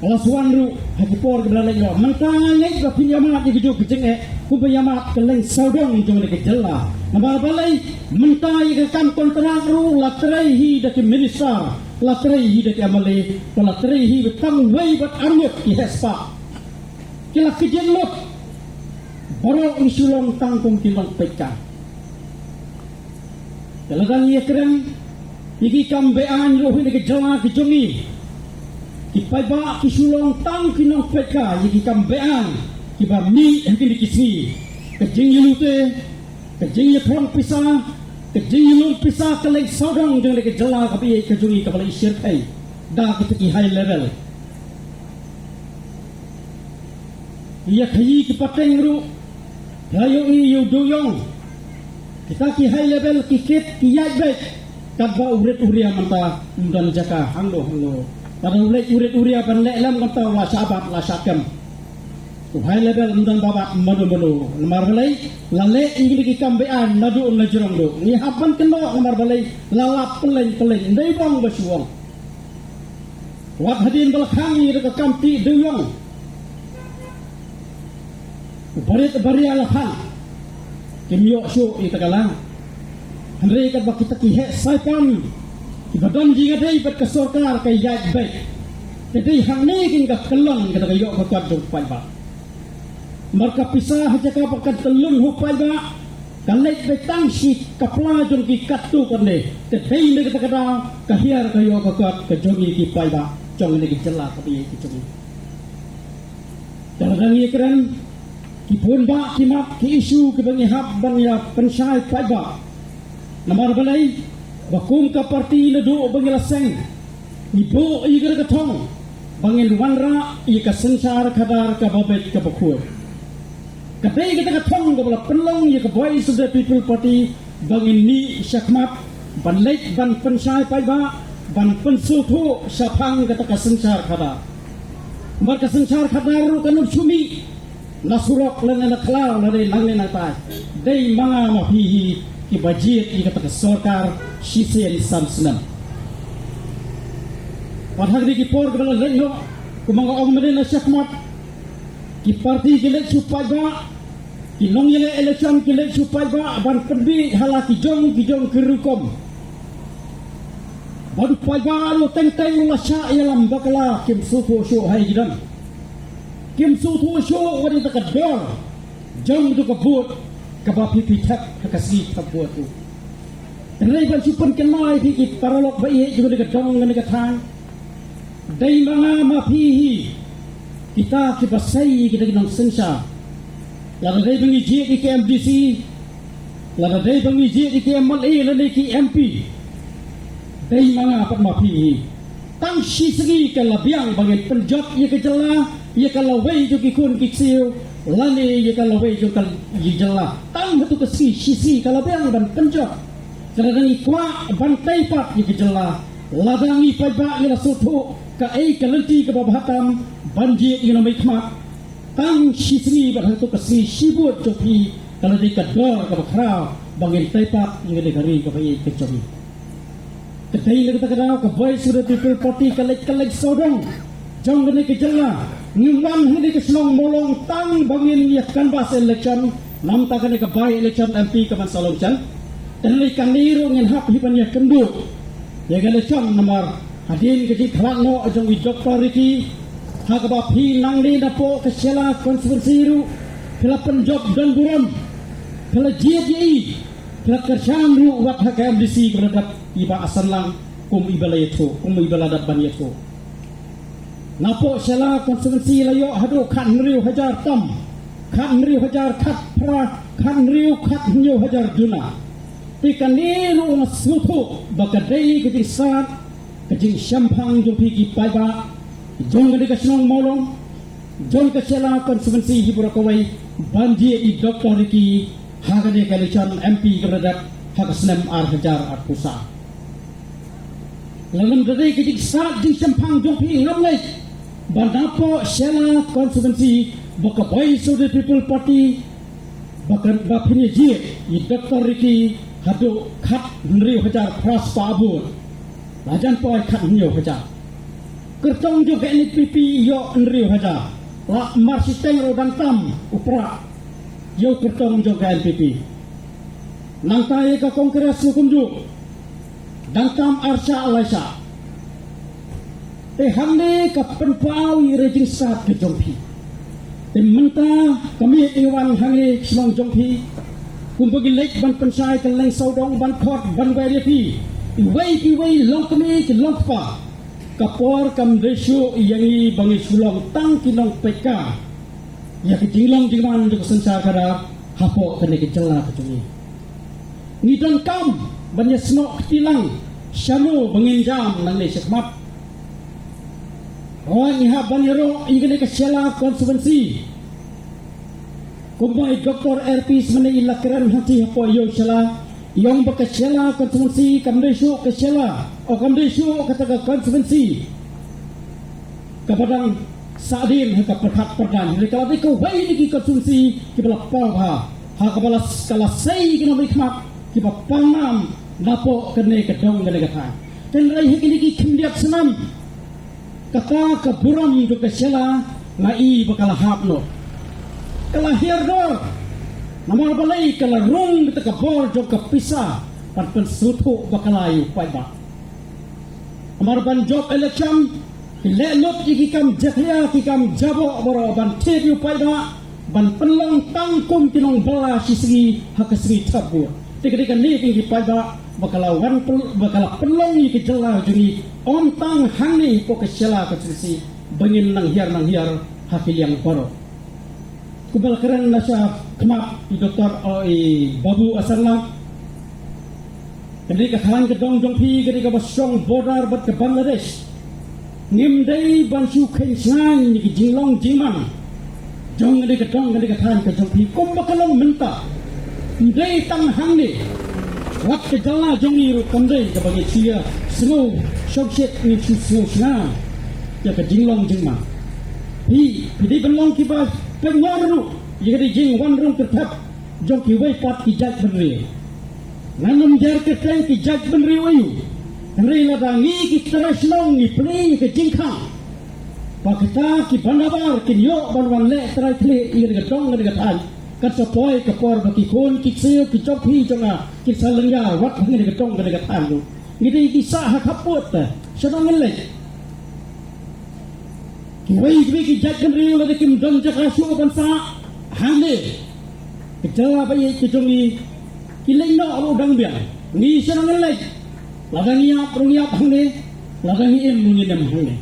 class one ruh ha ki por kiba la leit noh. Mynta nga ngeit ba phin ïa mad ïa ki jong ki jingeh kumba ïa mad ka leng sawdong jong kane ka jylla. Namar balei? Mynta ïa ka kam kontrak ruh la trei hi da ki minister, la trei hi da ki M L A, ba la trei hi ba tang wei bad arngut ki heh spah. Ki la kjit lut. Baroh ngi shu long tang kum ki nongpeit ka. Te lada ngi ïa kren ïa ki kam be-aiñ ruh ha kane ka jylla ka jong ngi, ki paidbah ki shu long tang ki nongpeit ka ïa ki kam be-aiñ kiba mih ha kine ki sngi. Ka jingïalute, ka jingïakhong pisa, ka jingïalum pisa ka leng sawdong jong kane ka jylla kaba ïeit ka jong ngi kaba la ïashyrkhei da kita ki high level. Ïa khaïi ki pateng ruh, la ïohi ïa u dewïong. Kita ki high level ki kit ki ïaid beit. Katba u rit u ria mynta ym don jaka hangno hangno. Lada u leit u rit u ria ban leh lem mynta u la shah bat la shah kem. U high level ym don ba bat mano mano. Namar balei? La leh ïa kine ki kam be-aiñ naduh na jrong duh. Ngi hap ban kynnoh namar balei? La lap pyllein pyllein. Ym dei ba ong ba shu ong. Wat hadien ba la khang ïa ka kam tih dewïong, u barit u baria la khang, kim ïoh shuh ïa ka la. Hynrei katba kita ki heh saipan kiba don jingïadei bad ka sorkar ka ïaid beit. Te dei hangne kin ka kyllon kata ka ïoh ka kot jong u paidbah. Namar ka pisa ha jaka ba kan tyllun ha u paidbah, ka leit beit tang shi kapla jong ki katto katne. Te dei na kata ka daw ka hiar ka ïoh ka kot ka jong ngi ki paidbah jong kane ka jylla kaba ïeit ka jong ngi. Te lada ngi kren ki bun bah ki mat ki issue kiba ngi hap ban ïa pynshai paidbah. Namar balei? Ba kum ka party naduh ba ngi la seng, ngi buh ïa kata ka thong ba ngin wanrah ïa ka synshar khadar kaba beit kaba khuid. Ka dei kata ka thong kaba la pynlong ïa ka Voice of the People Party ba ngin mih shakhmat ban leit ban pynshai paidbah, ban pynsngewthuh shaphang kata ka synshar khadar. Namar ka synshar khadar ruh kan ym shu mih na surok lane na khlaw lane nangne nangtai. Dei ma nga ma phi hi kiba jied ïa kata ka sorkar shisien san snem. Bad ha kine ki por kiba la leit noh, kumba nga ong mynne na shakhmat, ki party ki leit shu paidbah, ki nongïaleh election ki leit shu paidbah ban pynbiej ha la ki jong ki jong ki rukom. Bad u paidbah ruh teng teng u la shah ïalam bakla, kim sngewthuh shuh ha ïa ki don. Kim sngewthuh shuh wat ïa kata ka dor jong kata ka vote kaba phi phi thep ha ka sngi thep vote ruh. Hynrei ban shu pynkynmaw ïa phi ki paralok ba ïeit jong kane ka dong kane ka thaiñ, dei ma nga ma phi hi kita kiba sei ïa kita ki nongsynshar. Lada dei ba ngi jied ïa ki M D C, lada dei ba ngi jied ïa ki M L A lane ki M P, dei ma nga pat ma phi hi. Tang shi sngi ka la biang ba ngin pynjot ïa ka jylla, ïa ka lawei jong ki khun ki ksiew lane ïa ka lawei jong ka jylla. Tang hato ka sngi shi sngi ka la biang ban pynjot. Ka la dang ngi kwah ban tei pat ïa ka jylla. Lada ngi paidbah ngi la sngewthuh kaei ka lynti kaba bha tam ban jied ïa nongmihkhmat, tang shi sngi bad hato ka sngi shibun jong phi ka la dei ka dor kaba khraw ba ngin tei pat ïa kane ka ri kaba ïeit ka jong ngi. Ka dei na kata ka daw ka Voice of the People Party ka leit ka leit sawdong jong kane ka jylla. Ngim wan hangne ka shnong Mawlong tang ba ngin ïa canvass election, namta kane ka by election M P ka ban sa long jan. Te hynrei kane ruh ngin hap hi ban ïa kynduh ïa ka election namar hadien ka jingkhlad noh jong i Doctor Ricky, ha kaba phi nangne napoh ka Shella constituency ruh phi la pynjop don burom, phi la jied ïa i, phi la kyrshan ruh wat ha ka M D C kaba la dap i Bah Asanlang kum i ba la ïathuh, kum i ba la dap ban ïathuh. Napoh Shella constituency la ïoh haduh khathynriew hajar tam, khathynriew hajar khatphra, khathynriew khathynñiew hajar duna. Te kane ruh nga sngewthuh ba ka dei ka jingsat ka jingshemphang jong phi ki paidbah jong kane ka shnong Mawlong, jong ka Shella constituency hi baroh kawei ban jied i Doctor Ricky ha kane ka election M P kaba la dep ha ka snem ar hajar arphew saw. Lada ym da dei ka jingsat jingshemphang jong phi ngam lei ba napoh Shella constituency ba ka Voice of the People Party ba ka, ba phin ïa jied i Doctor Ricky haduh khathynriew hajar phra spah vote. La jan poi khathynñiew hajar. Kyrtong jong ka N P P ïoh hynriew hajar. La marshiteng ruh dang tam u Prah ïa u kyrtong jong ka N P P. Nangta ïa ka Congress ruh kumjuh dang tam ar shah lai shah. Te hangne ka pynpaw ïa ka jingsat ka jong phi. Te mynta ka miet i wan hangne shnong jong phi kumba ki leit ban pynshai ka leng sawdong ban khot ban wer ïa phi. Iwei pa iwei long kmie ki long kpa. Ka por kam dei shuh ïa ngi ba ngi shu long tang ki nongpeit ka ïa ka jinglong jingman jong ka synshar khadar hapoh kane ka jylla ka jong ngi. Ngi donkam ban ïa snoh kti lang shano ba ngin jam nangne shakhmat. Hooid ngi hap ban ïaroh ïa kane ka Shella constituency. Kumba i Doctor R P Smane i la kren hangtei hapoh ïew Shella, i ong ba ka Shella constituency kam dei shuh ka Shella, o kam dei shuh kata ka constituency kaba dang sahdien ha ka pyrkhat pyrdaiñ, hynrei ka la dei kawei na ki constituency kiba la paw bha, ha kaba la, ka la sei ki nongmihkhmat kiba paw nam napoh kane ka dong kane ka thaiñ. Hynrei ha kine ki khyndiat snem kata ka burom jong ka Shella nga i ba ka la hap noh, ka la hiar dor. Namar balei? Ka la rung kata ka bor jong ka pisa ban pynsngewthuh bakla ïa u paidbah. Namar ban jop election ki leh lut ïa ki kam jakhlia, ki kam jaboh baroh ban thied ïa u paidbah, ban pynlong tang kum ki nongbylla shi sngi ha ka sngi thep vote. Te ka dei kane ka ïa ki paidbah ba ka la wan pyn-, ba ka la pynlong ïa ka jylla jong ngi, ym tang hangne hapoh ka Shella constituency, ba ngin nang hiar nang hiar ha ki liang baroh. Kumba la kren na shakhmat i Doctor, o, i Babu Asanlang, ka dei ka thaiñ ka dong jong phi ka dei kaba shong border bad ka Bangladesh. Ngim dei ban shu kheiñ shngaiñ ïa ki jinglong jingman jong kane ka dong, kane ka thaiñ ka jong phi kumba ka long mynta. Ym dei tang hangne, wat ka jylla jong ngi ruh kam dei kaba ngi shu ïa sngew shongshit, ngi shu sngew shngaiñ ïa ka jinglong jingman. Phi, phi dei ban long kiba pynïar ruh ïa ka dei jingwan rung kyrthep jong kiwei pat ki jaitbynriew. Ngan ym jar kyrteng ki jaitbynriew aïu, hynrei lada ngi ki trai shnong ngi plie ïa ka jingkhang ba kita ki bandar bar kin ïoh ban wan leh trai khlieh ïa ka dong ka thaiñ, kan sa poi ka por ba ki khun ki ksiew ki jong phi jong nga kin sa lynga wat ha ka dong ka thaiñ ruh. Ngi dei ki sah ha khaput te, shano ngin leit? Kiwei kiwei ki jaitbynriew lada kim don jaka shuh ban sah hangne, ka jylla ba ïeit ka jong ngi, ki leit noh ruh dang biang. Ngi shano ngin leit? Lada ngi ïap ruh ngi ïap hangne, lada ngi im ruh ngin im hangne.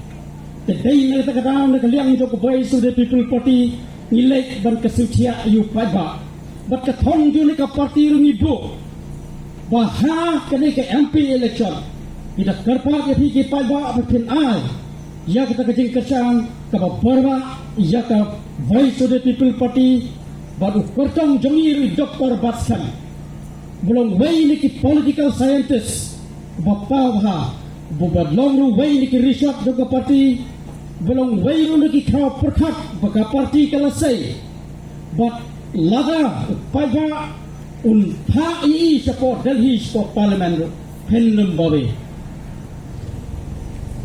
Te dei na kata ka daw na ka liang jong ka Voice of the People Party ngi leit ban kyrsiew thiah ïa u paidbah. Bad ka thong jong kane ka party ruh ngi buh ba ha kane ka M P election ngi da kyrpad ïa phi ki paidbah ba phin ai ïa kata ka jingkyrshan kaba bor bha ïa ka Voice of the People Party bad u kyrtong jong ngi ruh i Doctor Batskhem, ba long uwei na ki political scientist ba paw bha, Ba ba long ruh wei na ki rishot jong ka party, ba long wei ruh na ki khraw pyrkhat ba ka party ka la sei. Bad lada u paidbah un phah ïa i shapoh Delhi, shapoh Parliament ruh, phin nym babe.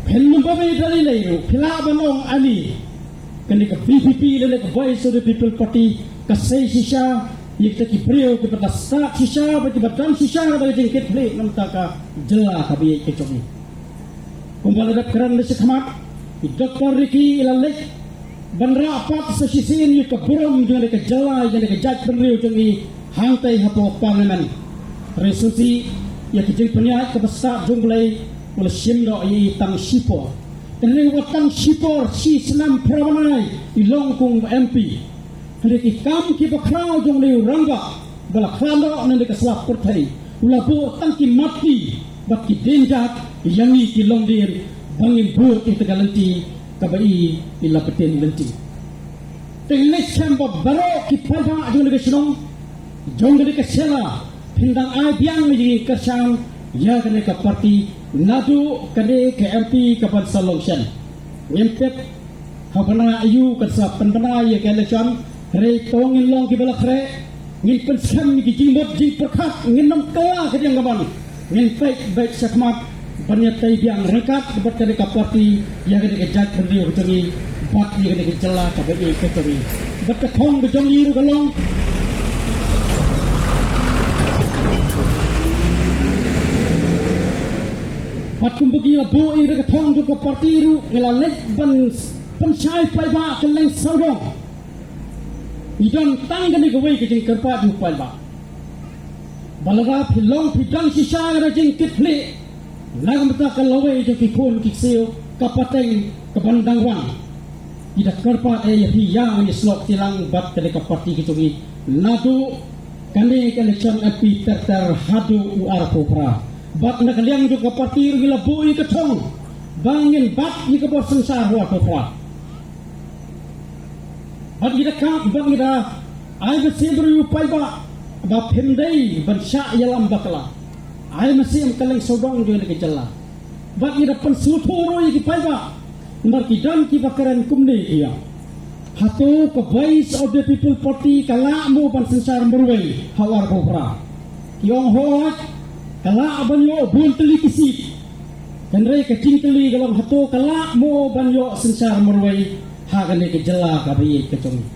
Phin nym babe da lei lei ruh, phi lah ban ong ani. Kane ka V P P lane ka Voice of the People Party ka sei shisha ïa kita ki briew kiba la stad shisha bad kiba don shisha da ka jingkitkhlieh na ka bynta ka jylla kaba ïeit ka jong ngi. Kumba la dep kren da shakhmat, i Doctor Ricky i la leit ban rah pat sa shisien ïa ka burom jong ka jylla, jong ka jaitbynriew jong ngi hangtei hapoh Parliament. Hynrei shisha ïa ka jingpynïaid kaba stad jong U Blei u la shim noh ïa i tang shipor. Hynrei wat tang shipor, shi snem phra bnai i long kum u M P. Hynrei ki kam kiba khraw jong une u rangbah ba la khlad noh na ka sla pyrthei, u la buh tang ki mat ki bad ki dienjat ïa ngi ki longdien ba ngin bud ïa ka lynti kaba i i la pyntin lynti. Te ngi ngeit skhem ba baroh ki paidbah jong ka shnong, jong ka sla, phin dang ai biang ïa ka kyrshan ïa kane ka party naduh kane ka M P ka ban sa long shen. Ngim tip ha bnai aïu kan sa pynbna ïa ka election, hynrei to ngin long kiba la khreh, ngin pynskhem ïa ki jingmut jingpyrkhat, ngin nym kylla ka diang ka ban, ngin peit beit shakhmat ban ïatei biang ryngkat bad kane ka party ïa kane ka jaitbynriew ka jong ngi bad ïa kane ka jylla kaba ïeit ka jong ngi. Bad ka thong ka jong ngi ruh ka long bad kumba ngi la buh ïa ka thong jong ka party ruh ngi la leit ban pynshai paidbah kylleng sawdong. Ngi don tang kane kawei ka jingkyrpad jong u paidbah ba lada phi long phi don shisha ka jingkitkhlieh na ka bynta ka lawei jong ki khun ki ksiew, ka pateng ka ban dang wan. Ngi da kyrpad ïa phi ïa ngi snoh kti lang bad kane ka party ka jong ngi naduh kane ka election M P ter ter haduh u arphew phra. Bad na ka liang jong ka party ruh ngi la buh ïa ka thong ba ngin bat ïa ka bor synshar u arphew phra. Bad ngi da kyrpad bad ngi da ai mynsiem ruh ïa u paidbah ba phim dei ban shah ïalam bakla. Ai mynsiem kylleng sawdong jong ka jylla. Bad ngi da pynsngewthuh ruh ïa ki paidbah namar ki don kiba kren kumne ki ong, hato ka Voice of the People Party ka lah mo ban synshar marwei ha u arphew phra? Ki ong hooid, ka lah ban ïoh bun tylli ki seat. Hynrei ka jingkylli ka long hato ka lah mo ban ïoh synshar marwei ha kane ka jylla kaba ïeit ka jong ngi?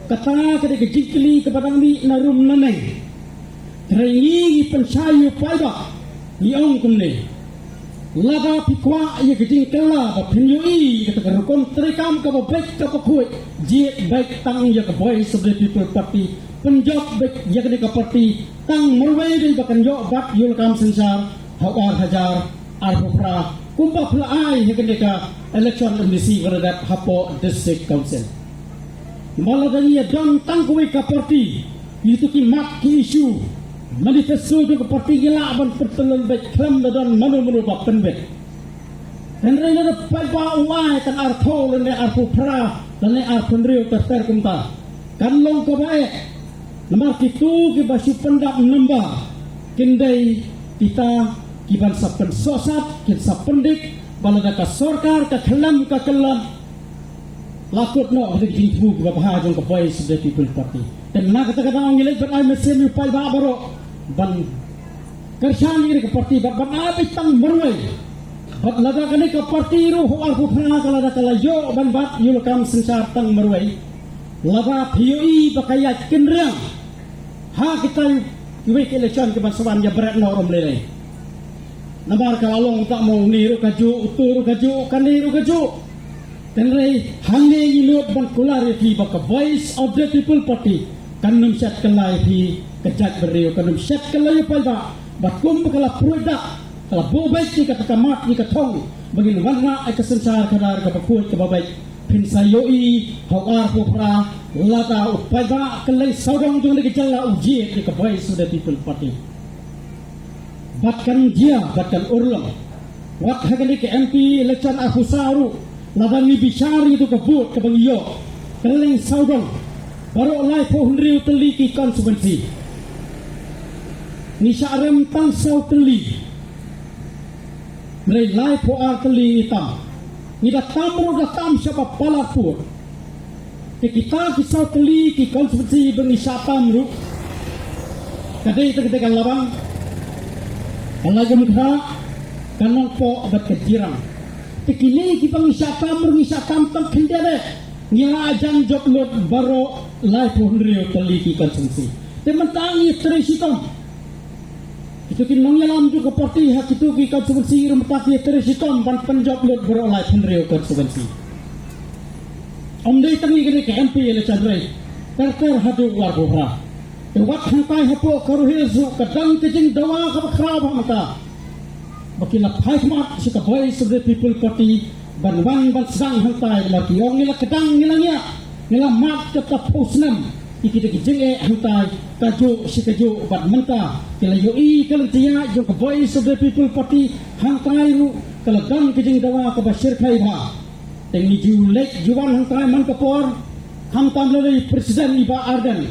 Kata ka dei ka jingkylli kaba dang mih na rum na neng. Hynrei ngi ngi pynshai ïa u paidbah, ngi ong kumne, lada phi kwah ïa ka jingkylla ba phin ïohi ïa kata ka rukom treikam kaba beit kaba khuid, jied beit tang ïa ka Voice of the People Party, pynjop beit ïa kane ka party tang marwei dei ba kan ïoh bat ïa u lakam synshar ha u ar hajar arphew phra, kumba phi la ai ha kane ka election M D C ba la dep hapoh District Council. Namar lada ngi ïa don tang kawei ka party, ïa kito ki mat ki issue, manifesto jong ka party ngi lah ban pyntyllun beit khlem da don mano mano ba pynbeit. Hynrei lada paidbah u ai tang arphew lane arphew phra lane arphew hynriew ter ter kumta, kan long kaba eh. Namar kito kiba shu pyndap number kin dei kita kiban sa pynsohsat, kin sa pyndik ba lada ka sorkar ka khlem ka kyllon, la kut noh ka jingthmu kiba bha jong ka Voice of the People Party. Te na kata ka daw ngi leit ban ai mynsiem ïa u paidbah baroh ban kyrshan ïa ka party bad ban ai beit tang marwei. Bad lada kane ka party ruh ha u arphew phra ka lada ka la ïoh ban bat ïa u lakam synshar tang marwei, lada phi ïohi ba ka ïaid kynriang ha kita kiwei ki election kiban sa wan, ïa bret noh ruh ym lei lei. Namar ka la long tang mo, une ruh kajuh, uto ruh kajuh, kane ruh kajuh. Hynrei hangne ngi nud ban kular ïa phi ba ka Voice of the People Party kan nym shet kylla ïa phi ka jaitbynriew, kan nym shet kylla ïa u paidbah. Bad kumba ka la pruid dak, ka la buh beit ïa kata ka mat, ïa ka thong ba ngin wanrah ïa ka synshar khadar kaba khuid kaba beit. Phin sa ïohi ha u arphew phra lada u paidbah kylleng sawdong jong ka jylla u jied ïa ka Voice of the People Party. Bad kan jia, bad kan urlong. Wat ha kane ka M P election arphew saw ruh, lada ngi bishar ïa katu ka vote kaba ngi ïoh, kylleng sawdong, baroh laiphew hynriew tylli ki constituency, ngi shah rem tang saw tylli. Hynrei laiphew ar tylli ngi tam. Ngi da tam ruh da tam sha ba palat pur. Te kita ki saw tylli ki constituency ba ngi shah tam ruh, ka dei te ka dei ka Labang, ka Lajong Kra, ka Nongpoh bad ka Jirang. Te kine kiba ngi shah tam ruh ngi shah tam tang khyndiat eh. Ngi la jan jop lut baroh laiphew hynriew tylli ki constituency. Te mynta ngi trei shitom. Kito ki nongïalam jong ka party ha kito ki constituency ruh mynta ki trei shitom ban pynjop lut baroh laiphew hynriew constituency. Ym dei tang ïa kane ka M P election, hynrei ter ter haduh arphew phra. Te wat hangtai hapoh ka Garo Hills ruh ka don ka jingdawa kaba khraw bha mynta. Ba ki la phai khmat sha ka Voice of the People Party ban wan ban sdang hangtai, namar ki ong ngi la kdang, ngi la ngiah, ngi la mad kata phew snem ïa kita ki jingeh hangtai, kajuh shi kajuh. Bad mynta ki la ïohi ka lynti ïaid jong ka Voice of the People Party hangtai ruh ka la don ka jingdawa kaba shyrkhei bha. Te ngi ju leit ju wan hangtai man ka por, khamtam lei lei President i Bah Ardent.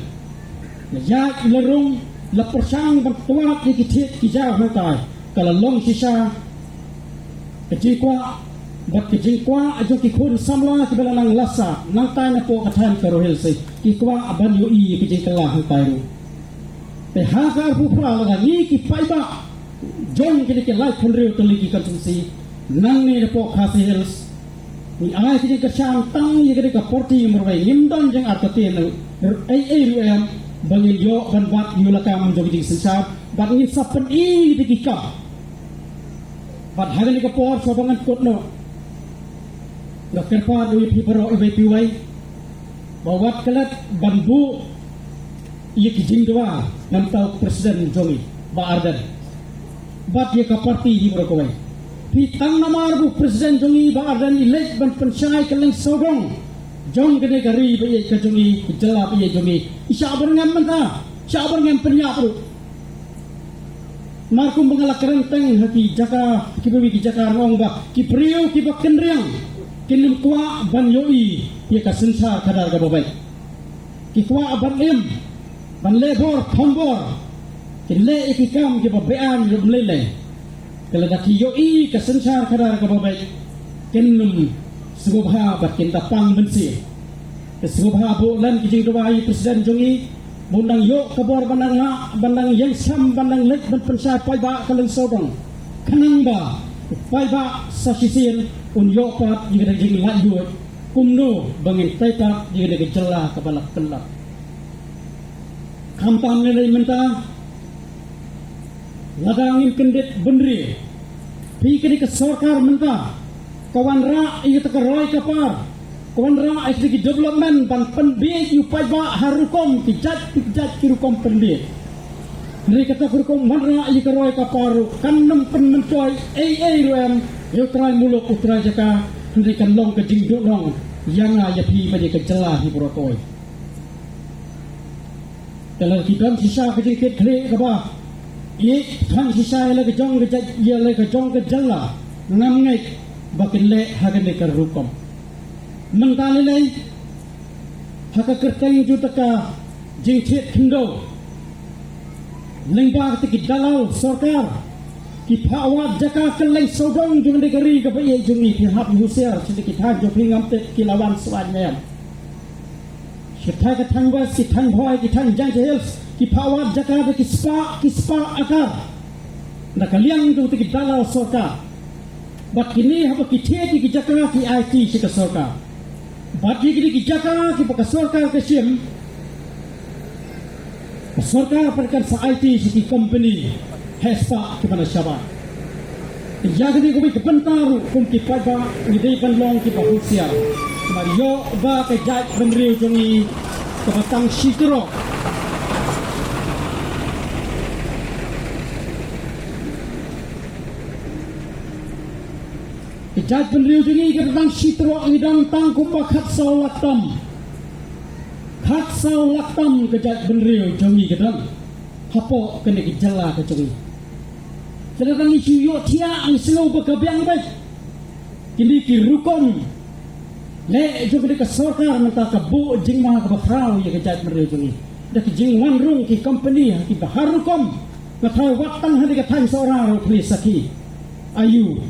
La ïaid la rung, la pyrshang ban twad ïa ki thied ki jaw hangtai. Ka la long shisha ka jingkwah bad ka jingkwah jong ki khun samla kiba la nang lasa nangtai napoh ka thaiñ ka Garo Hills, ki kwah ban ïohi ïa ka jingkylla hangtai ruh. Te ha ka arphew phra, lada ngi ki paidbah jong kine ki laiphew hynriew tylli ki constituency nangne napoh Khasi Hills, ngi ai ka jingkyrshan tang ïa kane ka party marwei, ngim don jingartatien ei ei ruh em ba ngin ïoh ban wad ïa u lakam jong ka jingsynshar, bad ngin sa pyni da ki kam. Bad ha kane ka por, shuwa ba ngan kut noh, nga kyrpad ïa phi baroh iwei pa iwei ba wat klet ban buh ïa ki jingdawa na bynta u President jong ngi Bah Ardent bad ïa ka party hi baroh kawei. Phi, tang namar ba u President jong ngi Bah Ardent i leit ban pynshai kylleng sawdong jong kane ka ri ba ïeit ka jong ngi, ka jylla ba ïeit jong ngi, i shah byrngem mynta, shah byrngem pynïap ruh. Namar kumba nga la kren teng ha ki jaka, kiba wi ki jaka, nga ong ba ki briew kiba kynriang kin ym kwah ban ïohi ïa ka synshar khadar kaba beit. Ki kwah ban im, ban leh bor thombor, kin leh ïa ki kam kiba beaiñ ruh ym lei lei. Te lada ki ïohi ka synshar khadar kaba beit, kin ym sngewbha bad kin da pang mynsiem. Te sngewbha buh lem ki jingdawa ïa u President jong ngi, ba un dang ïoh ka bor ban dang lah, ban dang ïeng skhem, ban dang leit ban pynshai paidbah kylleng sawdong, khnang ba u paidbah sa shisien un ïoh pat ïa ka jinglaitluid kumno ba ngin tei pat ïa ka jylla kaba la pynlong. Khamtam lei lei mynta, lada ngim kyndit bynriew, phi, kane ka sorkar mynta ka wanrah ïa kata ka roi ka par, ka wanrah ïa kata ki development ban pynbiej ïa u paidbah ha rukom ki jait ki jait ki rukom pynbiej. Hynrei kata ka rukom wanrah ïa ka roi ka par ruh kan ym pynmyntoi ei ei ruh em ïa u trai muluk u trai jaka, hynrei kan long ka jingduhnong ïa nga ïa phi bad ïa ka jylla hi baroh kawei. Te lada ki don shisha ka jingkit khlieh kaba ïeit, tang shisha ïa la ka jong ka jait, ïa la ka jong ka jylla, ngam ngeit ba kin leh ha kane ka rukom. Mynta lei lei, ha ka kyrteng jong kata ka jingthied khyndew, lyngba kata ki dalal sorkar, ki phah wad jaka kylleng sawdong jong kane ka ri kaba ïeit jong ngi, phi hap husiar, shisha ki thaiñ jong phi ngam tip ki la wan shuwa ne em. Ki thaiñ, ki thaiñ West, ki thaiñ Bhoi, ki thaiñ Jaintia Hills, ki phah wad jaka da ki spah, ki spah akar na ka liang jong kata ki dalal sorkar. Bad kine haba ki thied ïa ki jaka ki aiti sha ka sorkar. Bad ïa kine ki jaka kiba ka sorkar ka shim, ka sorkar pat kan sa aiti sha ki company heh spah kiba na shabar. Ïa kane kawei ka bynta ruh kum ki paidbah ngi dei ban long kiba husiar. Namar ïoh ba ka jaitbynriew jong ngi kaba tang shi trok, ka jaitbynriew jong ngi kaba tang shi trok, ngi don tang kumba khatsaw lak tam. Khatsaw lak tam ka jaitbynriew jong ngi ka don hapoh kane ka jylla ka jong ngi. Te lada ngi shu ïohthiah, ngi sngew ba ka biang beit. Kine ki rukom leh jong kane ka sorkar mynta ka buh jingma kaba khraw ïa ka jaitbynriew jong ngi. Da ki jingwan rung ki company ha kiba har rukom. Nga tharai wat tang ha kane ka thaiñ Sohra ruh phi sakhi. Aïu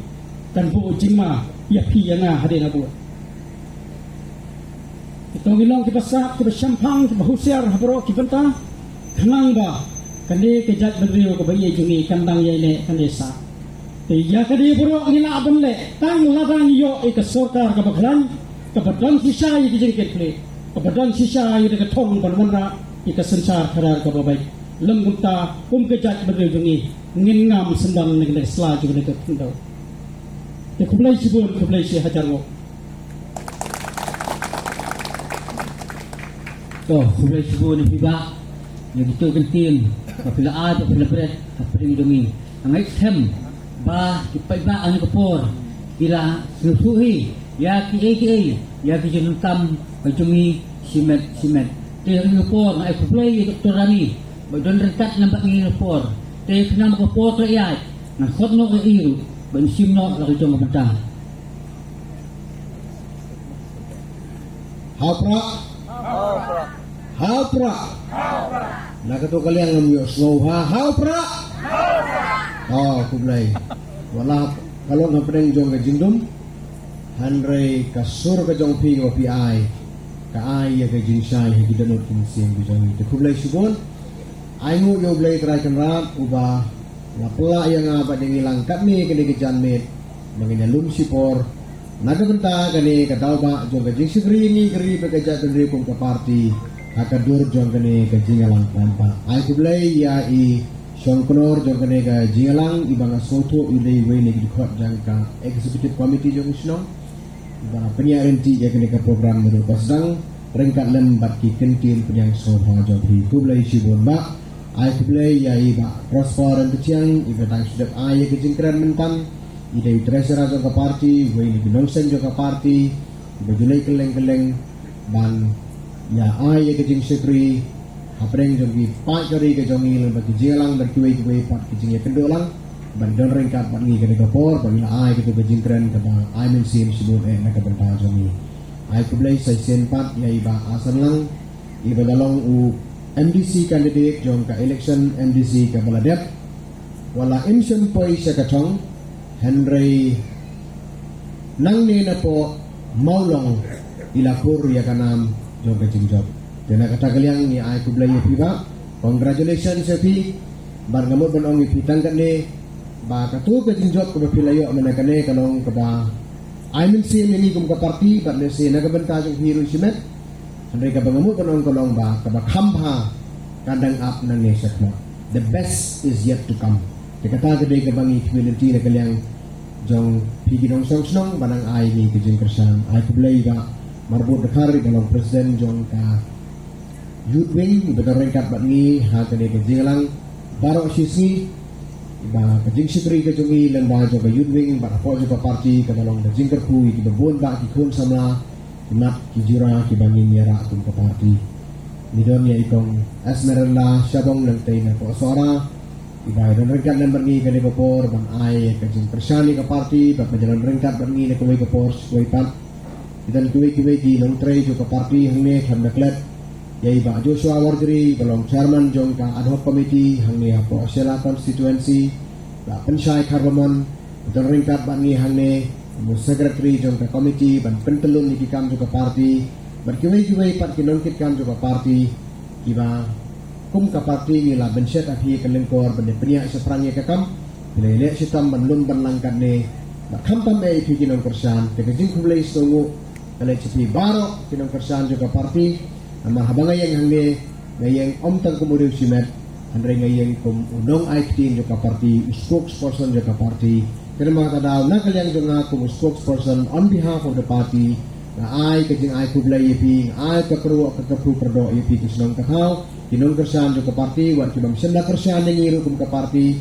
Kan buh jingma ïa phi ïa nga hadien naba. Ki tong ki long kiba sah, kiba shemphang, kiba husiar ha baroh ki bynta. Khnang ba kane ka jaitbynriew kaba ïeit jong ngi kan dang ïaineh, kan ïaisah. Te ïa kane baroh ngi lah ban leh tang lada ngi ïoh ïa ka sorkar kaba khlaiñ, kaba don shisha ïa ki jingkitkhlieh, kaba don shisha ïa ka thong ban wanrah ïa ka synshar khadar kaba beit. Lym kumta, kum ka jaitbynriew jong ngi, ngin ngam syndon na ka sla jong ka khyndew. Te khublei shibun, khublei shihajar nguh. To, khublei shibun ïa phi bah, ïa kito ki ktien ba phi la ai, ba phi la bret hapdeng jong ngi. Nga ngeit skhem ba ki paidbah ha kane ka por ki la sngewthuh hi ïa kiei kiei, ïa ki jingdonkam ka jong ngi shimet shimet. Te ha kane ka por nga ai khublei ïa Doctor Rani ba don ryngkat lem bad ngi ha kane ka por. Te khnang ba ka por ka la ïaid, ngan khot noh ïa i ruh ban shim noh la ka jong ka bynta. Ha u prah. Ha u prah. Na kato ka liang ngam ïohsngew ha, ha u prah. Oh, khublei. Wat la ka long hapdeng jong ka jingdum, hynrei ka sur ka jong phi kaba phi ai, ka ai ïa ka jingshai ha ki dohnud ki mynsiem ki jong ngi. Te khublei shibun. Ai nguh ïa U Blei Trai Kynrad uba la pynlah ïa nga bad ïa ngi lang katne kane ka janmiet ba ngin ïalum shipor na ka bynta kane ka daw ba jong ka jingshakri ïa ngi ka ri bad ka jaitbynriew kum ka party ha ka dur jong kane ka jingïalang paidbah. Ai khublei ïa i shongknor jong kane ka jingïalang, iba nga sngewthuh i dei iwei na ki dkhot jong ka executive committee jong ka shnong, iba pynïaid ryntih ïa kane ka program naduh ba sdang ryngkat lem bad ki kyntien pdiang sngewbha jong phi. Khublei shibun bah. Ai khublei ïa i bah Prosper Ryntathiang, iba dang shu dep ai ïa ka jingkren mynta. I dei u treasurer jong ka party, uwei na ki nongseng jong ka party, iba ju leit kylleng kylleng ban ïa ai ïa ka jingshakri hapdeng jong ki paid ka ri ka jong ngi lem bad ki jingïalang bad kiwei kiwei pat ki jingïakynduh lang ban don ryngkat bad ngi kane ka por, ban ïa ai kata ka jingkren kaba ai mynsiem shibun eh na ka bynta jong ngi. Ai khublei sa shisien pat ïa i bah Asanlang, iba la long u MDC candidate jong ka election MDC kaba la dep. Wat la im shym poi sha ka thong, hynrei nangne napoh Mawlong i la khur ïa ka nam jong ka jingjop. Te na kata ka liang ngi ai khublei ïa phi bah. Congratulations ïa phi. Bad nga mut ban ong ïa phi tang katne ba kato ka jingjop kaba phi la ïoh mynne kane ka long kaba ai mynsiem ïa ngi kum ka party bad lehse na ka bynta jong phi ruh shimet. Hynrei kaba nga mut ban ong ka long ba kaba kham bha ka dang ap nangne shakhmat. The best is yet to come. Te kata ka dei kaba ngi khmih lynti na ka liang jong phi ki nongshong shnong ba nang ai ngi ka jingkyrshan. Ai khublei bah Marbud Dkhar, iba long president jong ka Youth Wing, iba don ryngkat bad ngi ha kane ka jingïalang baroh shi sngi. Iba ka jingshakri ka jong ngi lyngba jong ka Youth Wing bad hapoh jong ka party ka la long ka jingkyrkhu ïa kiba bun bah ki khun samla, ki mat ki jura kiba ngin ïarah kum ka party. Ngi don ïa i kong Esmeralda Shabong Langtei na poh Sohra, iba don ryngkat lem bad ngi kane ka por ban ai ka jingkyrshan ïa ka party bad ban ïalam ryngkat bad ngi na kawei ka por sha kawei pat. Ngi don kiwei kiwei ki nongtrei jong ka party hangne khlem da klet ïa i bah Joshua Warjri, iba long chairman jong ka ad hoc committee hangne hapoh Shella constituency, bah Pynshai Kharbamon, ba don ryngkat bad ngi hangne kum u secretary jong ka committee ban pyntyllun ïa ki kam jong ka party, bad kiwei kiwei pat ki nongkitkam jong ka party kiba kum ka party ngi la bynshet ha phi ka lyngkor ban ïa pynïaid shaphrang ïa ka kam. Phi la ïaleh shitom ban lum ban lang katne, bad khamtam eh ïa phi ki nongkyrshan. Te ka jingkhublei sngewnguh ka leit sha phi baroh ki nongkyrshan jong ka party. Namar haba nga ïeng hangne, nga ïeng ym tang kum u riew shimet, hynrei nga ïeng kum u nongai ktien jong ka party, u spokesperson jong ka party. Te namar kata daw na ka liang jong nga kum u spokesperson on behalf of the party, nga ai ka jingai khublei ïa phi, nga ai ka kyrwoh ka kyrpad kyrdoh ïa phi ki shnong ka thaw, ki nongkyrshan jong ka party, wat ki bym shym la kyrshan ïa ngi ruh kum ka party,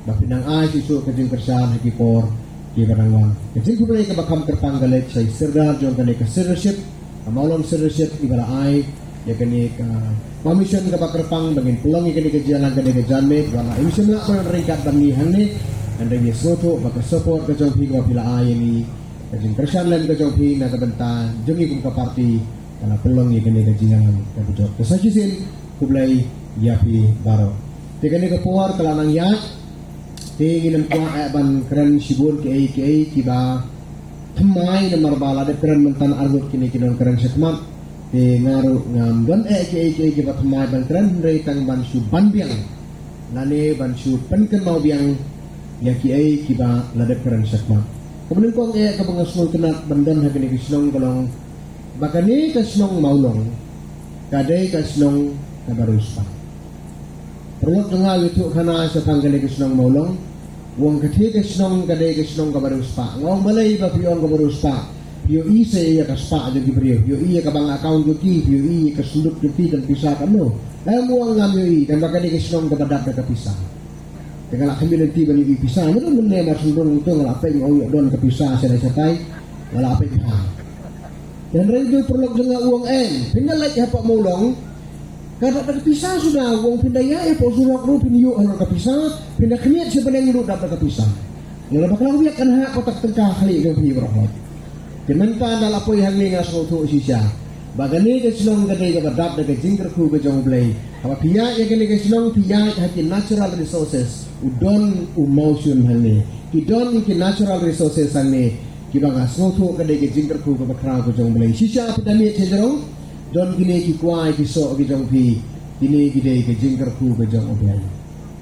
ba phin nang ai shuh shuh ka jingkyrshan ha ki por kiba dang wan. Ka jingkhublei kaba kham kyrpang ka leit sha i Sirdar jong kane ka Sidarship, ka Mawlong Sidarship, iba la ai ïa kane ka permission kaba kyrpang ba ngin pynlong ïa kane ka jingïalang kane ka janmiet, wat la im shym lah ban don ryngkat bad ngi hangne, hynrei ngi sngewthuh ba ka support ka jong phi kaba phi la ai ïa ngi, ka jingkyrshan lem ka jong phi na ka bynta jong ngi kum ka party, ka la pynlong ïa kane ka jingïalang kaba jop. Te sa shisien khublei ïa phi baroh. Te kane ka por ka la nang ïaid, Te ngin ym kwah eh ban kren shibun kiei kiei kiba thymmai namar ba la dep kren mynta ar ngut kine ki nongkren shakhmat. Te nga ruh ngam don eh kiei kiei kiba thymmai ban kren hynrei tang ban shu ban biang lane ban shu pynkynmaw biang ïa kiei kiba la dep kren shakhmat. Kaba nyngkong eh kaba nga sngewtynnat ban don ha kane ka shnong ka long ba kane ka shnong Mawlong ka dei ka shnong kaba riewspah. Paralok jong nga u ïathuh khana shaphang kane ka shnong Mawlong. U ong kata ka shnong ka dei ka shnong kaba riewspah. Nga ong balei ba phi ong kaba riewspah? Phi ïohi sa ïa ka spah jong ki briew, phi ïohi ïa ka bank account jong ki, phi ïohi ïa ka sanduk jong ki, kan pisa katno? Em, u ong ngam ïohi, kan ba ka dei ka shnong kaba dap da ka pisa. Te nga la khmih lynti ban ïohi pisa, nga don mynne mar shnong to nga la peit, nga ong ïoh don ka pisa shatai shatai, nga la peit ha. Te hynrei u paralok jong nga u ong em, phin da leit hapoh Mawlong, ka dap da ka pisa suda, u ong phin da ïaid hapoh surok ruh phin ïoh halor ka pisa, phin da khmih sha bneng ruh dap da ka pisa. Nga la bakla u ïa kan ha kotak tyngka khlieh jong phi baroh. Te mynta nga la poi hangne nga sngewthuh shisha ba kane ka shnong ka dei kaba dap da ka jingkyrkhu ka jong U Blei. Haba phi ïaid ïa kane ka shnong phi ïaid ha ki natural resources. U don u mawshun hangne. Ki don ki natural resources hangne. Kiba nga sngewthuh ka dei ka jingkyrkhu kaba khraw ka jong U Blei. Shisha phi da miet sha jrong, don kine ki kwai ki soh ki jong phi. Kine ki dei ka jingkyrkhu ka jong U Blei.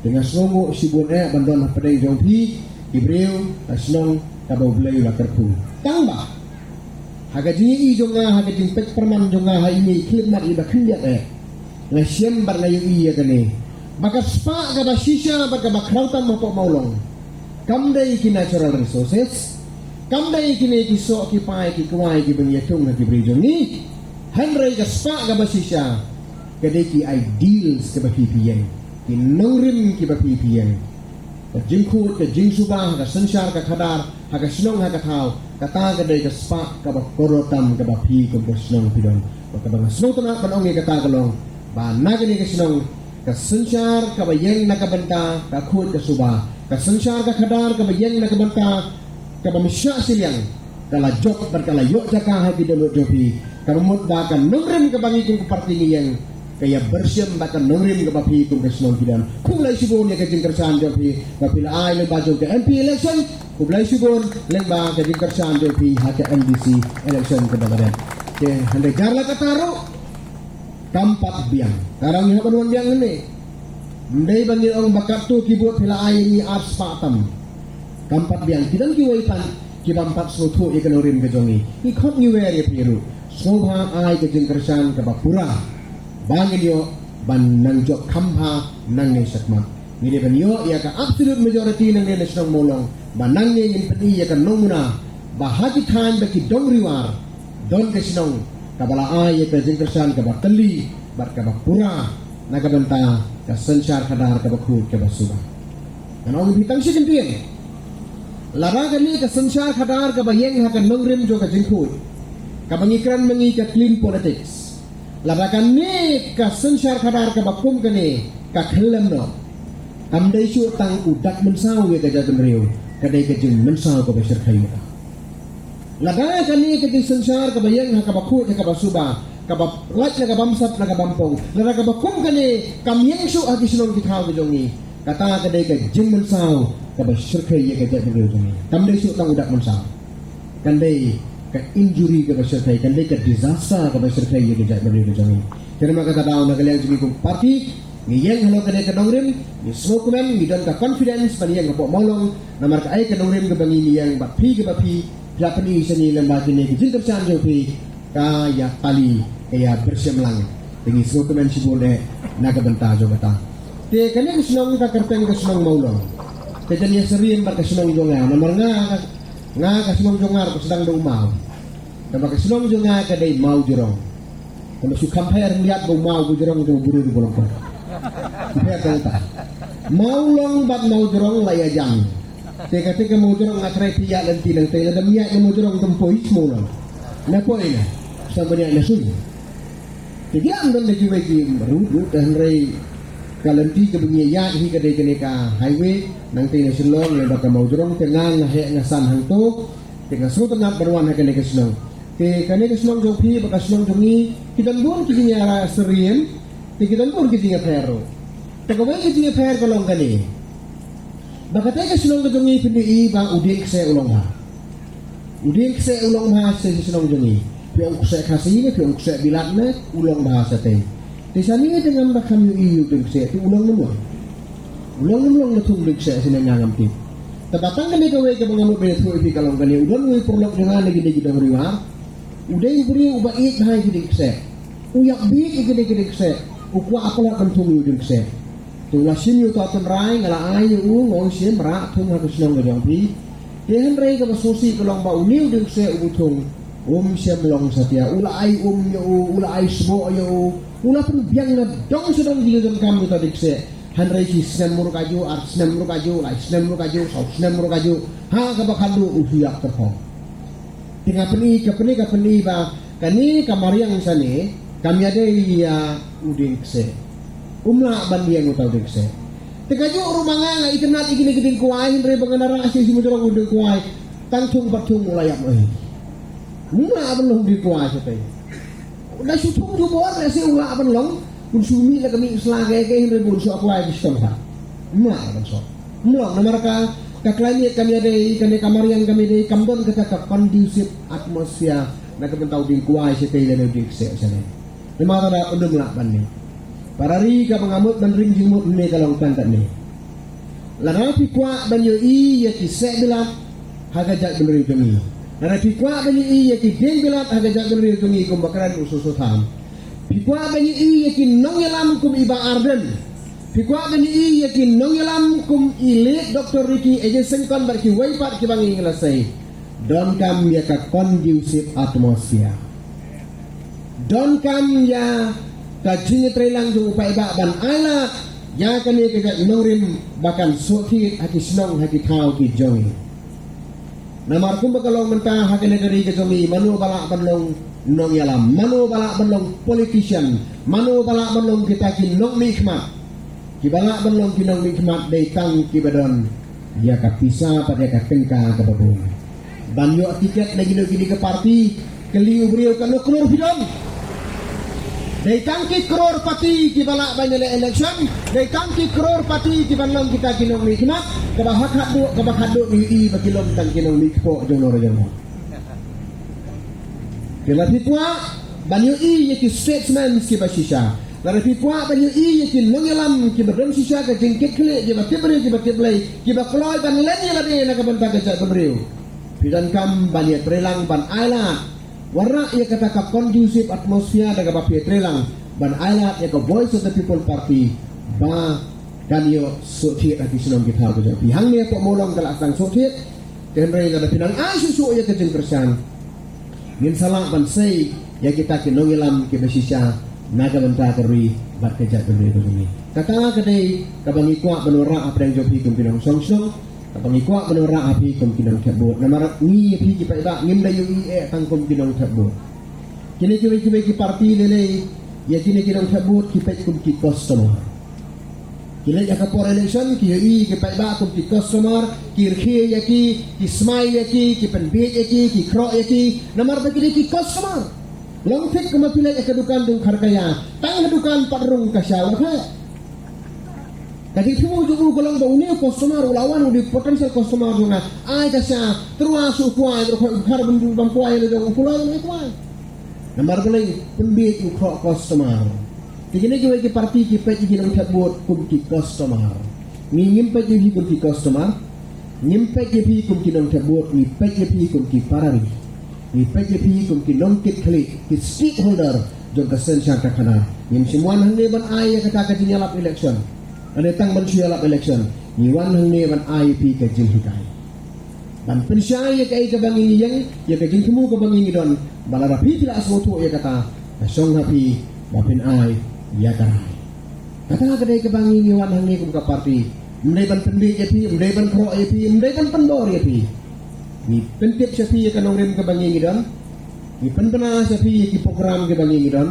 Te nga sngewnguh shibun eh ban don hapdeng jong phi ki briew ka shnong kaba U Blei u la kyrkhu. Tang ba ha ka jingïohi jong nga, ha ka jingpeit pyrman jong nga ha ine i khyllipmat iba khyndiat eh, nga shem bad nga ïohi ïa kane ba ka spah kaba shisha bad kaba khraw tam hapoh Mawlong kam dei ki natural resources, kam dei kine ki soh ki pai ki kwai kiba ngi ïathung ha ki briew jong ngi. Hynrei ka spah kaba shisha ka dei ki ideals kiba phi phi ïeng, ki nongrim kiba phi phi ïeng. Ka jingkhuid, ka jingsuba ha ka synshar ka khadar, ha ka shnong ha ka thaw, kata ka dei ka spah kaba kordor tam kaba phi kum ka shnong phi don. Bad kaba nga sngewtynnat ban ong ïa kata ka long ba na kane ka shnong ka synshar kaba ïeng na ka bynta ka khuid ka suba, ka synshar ka khadar kaba ïeng na ka bynta kaba mih sha shiliang, ka la jop bad ka la ïoh jaka ha ki dohnud jong phi. Kaba mut ba ka nongrim kaba ngi kum ka party ngi ïeng ka ïa byrshim bad ka nongrim kaba phi kum ka shnong phi don. Khublei shibun ïa ka jingkyrshan jong phi ba phi la ai lyngba jong ka M P election. Khublei shibun lyngba ka jingkyrshan jong phi ha ka M D C election kaba la dep. Te hynrei jar la kata ruh kam pat biang. Tang ngi hap ban wan biang ne. Ym dei ba ngi ong ba katto ki vote phi la ai ïa ngi ar spah tam. Kam pat biang, ki don kiwei pat kiba ym pat sngewthuh ïa ka nongrim ka jong ngi. Ngi khot ngi wer ïa phi ruh. Sngewbha ai ka jingkyrshan kaba pura ba ngin ïoh ban nang jop kham bha nangne shakhmat. Ngi dei ban ïoh ïa ka absolute majority nangne na shnong Mawlong ba nangne ngin pyni ïa ka nongmuna ba ha ki thaiñ ba ki dong riwar don ka shnong kaba la ai ïa ka jingkyrshan kaba kylli bad kaba pura na ka bynta ka synshar khadar kaba khuid kaba suba. Ngan ong ïa phi tang shi kyntien. Lada kane ka synshar khadar kaba ïeng ha ka nongrim jong ka jingkhuid, kaba ngi kren ma ngi ka clean politics, lada kane ka synshar khadar kaba kum kane ka khyllem noh, kam dei shuh tang u dak mynsaw ïa ka jaitbynriew, ka dei ka jingmynsaw kaba shyrkhei ïa ka. Lada kane ka jingsynshar kaba ïeng ha kaba khuid ha kaba suba, kaba lait na ka bamsap na ka bampong, lada kaba kum kane kam ïeng shuh ha ki shnong ki thaw ki jong ngi, kata ka dei ka jingmynsaw kaba shyrkhei ïa ka jaitbynriew jong ngi. Kam dei shuh tang u dak mynsaw. Kan dei ka injury kaba shyrkhei, kan dei ka disaster kaba shyrkhei ïa ka jaitbynriew ka jong ngi. Te namar kata daw na ka liang jong ngi kum party, ngi ïeng halor kane ka nongrim, ngi sngewkmen, ngi don ka confidence ban ïeng hapoh Mawlong, namar kaei ka nongrim kaba ngi ïeng bad phi kaba phi, phi la pyni sha ngi lyngba kine ki jingkyrshan jong phi, ka ïa tali, ka ïa byrshim lang. Te ngi sngewkmen shibun eh na ka bynta jong kata. Te kane ka shnong ka kyrteng ka shnong Mawlong. Te jan ïa syriem bad ka shnong jong nga, namar nga ka, nga ka shnong jong nga ka sdang da u maw. Namar ka shnong jong nga ka dei Mawjrong. Tang ba shu compare hynriat ba u maw ba u jrong jong u briew ruh ba long kumta. Compare tang ta. Mawlong bad Mawjrong la ïa jan. Te kata ka Mawjrong nga trai phi ïa lynti nangta, lada ym ïa ka Mawjrong tam poi Mawlong. Na poi na. Sa ban ïa na sui. Te ki lam don da kiwei ki route, route, hynrei ka lynti kaba ngi ïa hi ka dei kane ka highway nangta na Shillong lane ba ka Mawjrong, te nga nga heh nga san hangto. Te nga sngewtynnat ban wan ha kane ka shnong. Te kane ka shnong jong phi bad ka shnong jong ngi, ki don bun ki jingïasyriem, te ki don bun ki jingïapher ruh. Te kawei ka jingïapher ka long kane. Ba katei ka shnong ka jong ngi pyndonkam ba u dieng kseh u long bha. U dieng kseh u long bha sha shnong jong ngi. Phi ong kseh Khasi ne, phi ong kseh Bilat ne, u long bha shatei. Te shane te ngam da kham ïohi ïa u dieng kseh, te u long ne u long. U long ne u long na thung dieng kseh shane nga ngam tip. Te ba tang kane kawei kaba nga mut ban ïathuh ïa phi ka long kane, u don uwei u paralok jong nga na kine ki dong Ri War. U dei u briew uba ïeit bha ïa ki dieng kseh. U ïap bieit ïa kine ki dieng kseh. U kwah palat ban thung ïa u dieng kseh. Te u la shim ïa uta u tynrai, nga la ai ïa u, nga ong shim, rah thung ha ka shnong ka jong phi. Te hynrei kaba sngewsih ka long ba une u dieng kseh uba u thung um shym long satia. U la ai um ïa u, u la ai sboh ïa u, u la pynbiang na dong sha dong ki jingdonkam ïa uta u dieng kseh. Hynrei shi snem ruh kajuh, ar snem ruh kajuh, lai snem ruh kajuh, saw snem ruh kajuh. Ha kaba khatduh u shu ïap tyrkhong. Te nga pyni, ka pyni, ka pyni ba kane ka mariang shane kam ïadei ïa u dieng kseh. Um lah ban ïeng uta u dieng kseh. Te kajuh ruh ma nga, nga itynnad ïa kine ki dieng kwai, hynrei ba nga na rah shi shi mujrong u dieng kwai, tang thung pat thung u la ïap noh hi. Um lah ban long dieng kwai shatei. La shu thung jubor, lehse u lah ban long, un shu mih la ka mih sla kaei kaei, hynrei ba un shu apply ki stom ha. Um lah ban shu. Um long, namar ka, ka climate kam ïadei, kane ka mariang kam ïadei, kam don kata ka conducive atmosphere na ka bynta u dieng kwai shatei lane u dieng kseh shatei. Namar kata um lah ban mih. Para ri, kaba nga mut ban ring jingmut mynne ka long tang katne. Lada phi kwah ban ïohi ïa ki kseh Bilat ha ka jaitbynriew jong ngi. Lada phi kwah ban ïohi ïa ki dieng Bilat ha ka jaitbynriew jong ngi kumba kren u Soso Tham. Phi kwah ban ïohi ïa ki nongïalam kum i Bah Ardent. Phi kwah ban ïohi ïa ki nongïalam kum i late Doctor Ricky A J Syngkon bad kiwei pat kiba ngi la sei. Donkam ïa ka conducive atmosphere. Donkam ïa ka jingïatreilang jong u paidbah ban ailad ïa kane ka jait nongrim ba kan shu thied ha ki shnong ha ki thaw ki jong ngi. Namar kumba ka long mynta ha kane ka ri ka jong ngi, mano ba lah ban long nongïalam, mano ba lah ban long politician, mano ba lah ban long kita ki nongmihkhmat. Kiba lah ban long ki nongmihkhmat dei tang kiba don ïa ka pisa bad ïa ka tyngka kaba bun. Ban ïoh tiket na kino kino ki party, kylli u briew katno klur phi don. Dei tang ki crorepati kiba lah ban ïaleh election, dei tang ki crorepati kiban long kita ki nongmihkhmat, kaba ha khatduh, kaba khatduh ngi ïohi ba ki long tang ki nongmihkpoh jong nor jong nor. Te lada phi kwah ban ïohi ïa ki statesmen kiba shisha, lada phi kwah ban ïohi ïa ki nongïalam kiba don shisha ka jingkitkhlieh, kiba tip briew kiba tip Blei, kiba kloi ban len ïa lade na ka bynta ka jaitbynriew, phi donkam ban ïatreilang ban ailad. Wanrah ïa kata ka conducive atmosphere da kaba phi ïatreilang ban ailad ïa ka Voice of the People Party ba kan ïoh shu thied ha ki shnong ki thaw ka jong phi. Hangne hapoh Mawlong ka la sdang shu thied. Te hynrei lada phi nang ai shuh shuh ïa ka jingkyrshan, ngin sa lah ban sei ïa kita ki nongïalam kiba shisha na ka bynta ka ri bad ka jaitbynriew ka jong ngi. Kata ka dei kaba ngi kwah ban wanrah hapdeng jong phi kum ki nongshong shnong, kaba ngi kwah ban wanrah ha phi kum ki nongthep vote. Namar ngi ïa phi ki paidbah ngim da ïohi eh tang kum ki nongthep vote. Kine kiwei kiwei ki party lei lei ïa kine ki nongthep vote ki peit kum ki customer. Ki leit ha ka por election ki ïohi ki paidbah kum ki customer, ki rkhie ïa ki, ki smai ïa ki, ki pynbieit ïa ki, ki khroh ïa ki. Namar ba ki dei ki customer. Long thik kumba phi leit ha ka dukan jong Kharkaya, tang ha dukan pat rung ka sha wat he. Ka jingthmu jong u ka long ba une u customer u la wan, u dei potential customer jong nga. Ai ka sha, tyrwa shu kwai, tyrwa kwai, u khar bun bun bam kwai la jong u, kwai la kwai. Namar balei? Pynbieit u khroh customer. Te kine kiwei ki party ki peit ïa ki nongthep vote kum ki customer. Ngi ngim peit ïa phi kum ki customer. Ngim peit ïa phi kum ki nongthep vote, ngi peit ïa phi kum ki para ri. Ngi peit ïa phi kum ki nongkitkhlieh, ki stakeholder jong ka synshar ka khana. Ngim shym wan hangne ban ai ïa kata ka jingïalap election. Lane tang ban shu ïalap election. Ngi wan hangne ban ai ïa phi ka jinghikai. Ban pynshai ïa kaei kaba ngi ïeng, ïa ka jingthmu kaba ngi ngi don, ba lada phi phi la sngewthuh ïa kata, ka shong ha phi ba phin ai ïa ka rai. Kata ka dei kaba ngi ngi wan hangne kum ka party. Ym dei ban pynbieit ïa phi, ym dei ban khroh ïa phi, ym dei ban pynbor ïa phi. Ngi pyntip sha phi ïa ka nongrim kaba ngi ngi don. Ngi pynbna sha phi ïa ki program kiba ngi ngi don.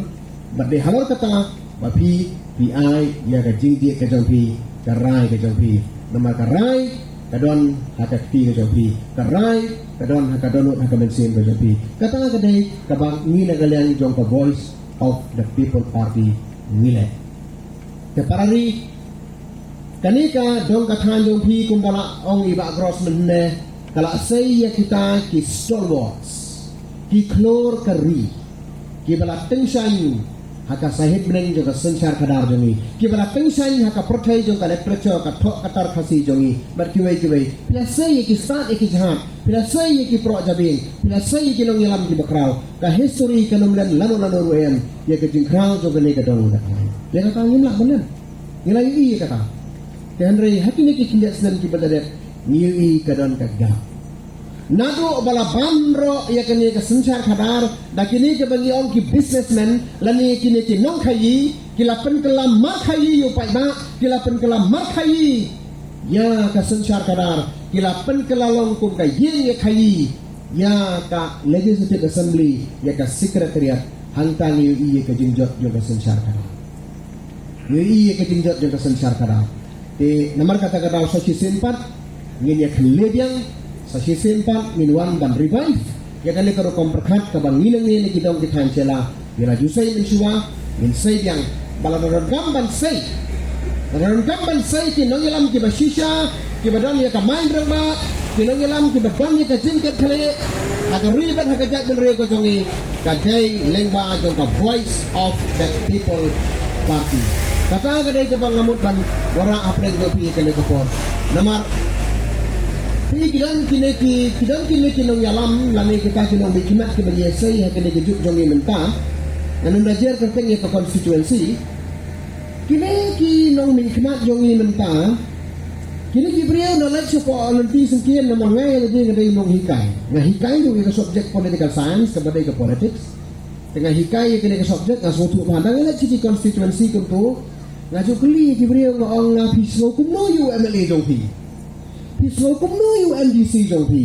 Bad dei halor kata ba phi phi ai ïa ka jingdiek ka jong phi, ka rai ka jong phi. Namar ka rai ka don ha ka kti ka jong phi, ka rai ka don ha ka dohnud ha ka mynsiem ka jong phi. Kata ka dei kaba ngi na ka liang jong ka Voice of the People Party ngi leh. Te para ri, Kane ka dong ka thaiñ jong phi kumba la ong i Bah Gross mynne, ka la sei ïa kita ki stalwarts, ki khlur ka ri, kiba la tyngshaiñ ha ka sahit bneng jong ka synshar khadar jong ngi, kiba la tyngshaiñ ha ka pyrthei jong ka literature, ka thoh ka tar Khasi jong ngi, bad kiwei kiwei. Phi la sei ïa ki stad ïa ki jhad, phi la sei ïa ki proh jabieng, phi la sei ïa ki nongïalam kiba khraw. Ka history kan ym len lano lano ruh em ïa ka jingkhraw jong kane ka dong ka thaiñ. Ïa kata ngim lah ban len. Ngi la ïohi ïa kata. Te hynrei ha kine ki khyndiat snem kiba la dep, ngi ïohi ka don ka gap. Naduh ba la ban roh ïa kane ka synshar khadar da kine kiba ngi ong ki businessmen lane kine ki nongkhaii, ki la pynkylla markhaii ïa u paidbah, ki la pynkylla markhaii ïa ka synshar khadar, ki la pynkylla long kum ka ïing ïa khaii ïa ka Legislative Assembly, ïa ka Secretariat. Hangta ngi ïohi ïa ka jingjot jong ka synshar khadar. Ngi ïohi ïa ka jingjot jong ka synshar khadar. Te namar kata ka daw sa shisien pat ngin ïa khlieh biang, sa shisien pat ngin wan ban revive ïa kane ka rukom pyrkhat kaba ngi leng ne ki dong ki thaiñ sha la, ngi la ju sei mynshuwa, ngin sei biang. Ba la donkam ban sei, la donkam ban sei ki nongïalam kiba shisha, kiba don ïa ka main rangbah, ki nongïalam kiba don ïa ka jingkitkhlieh ha ka ri bad ha ka jaitbynriew ka jong ngi. Ka dei lyngba jong ka Voice of the People Party. Kata ka dei kaba nga mut ban wanrah hapdeng jong phi ïa kane ka por. Namar phi ki don kine ki, ki don kine ki nongïalam lane kita ki nongmihkhmat kiba ïasei ha kine ki juk jong ngi mynta. Ngan ym da jer kyrteng ïa ka constituency. Kine ki nongmihkhmat jong ngi mynta, kine ki briew na leit shapoh lynti syngkien namar nga ïa lade nga dei nonghikai. Nga hikai ruh ïa ka subject political science kaba dei ka politics. Te nga hikai ïa kane ka subject, nga sngewthuh ba hadien nga leit sha ki constituency kumto, nga ju kylli ïa ki briew, nga ong, nga, phi sngew kumno ïa u M L A jong phi? Phi sngew kumno ïa u M D C jong phi?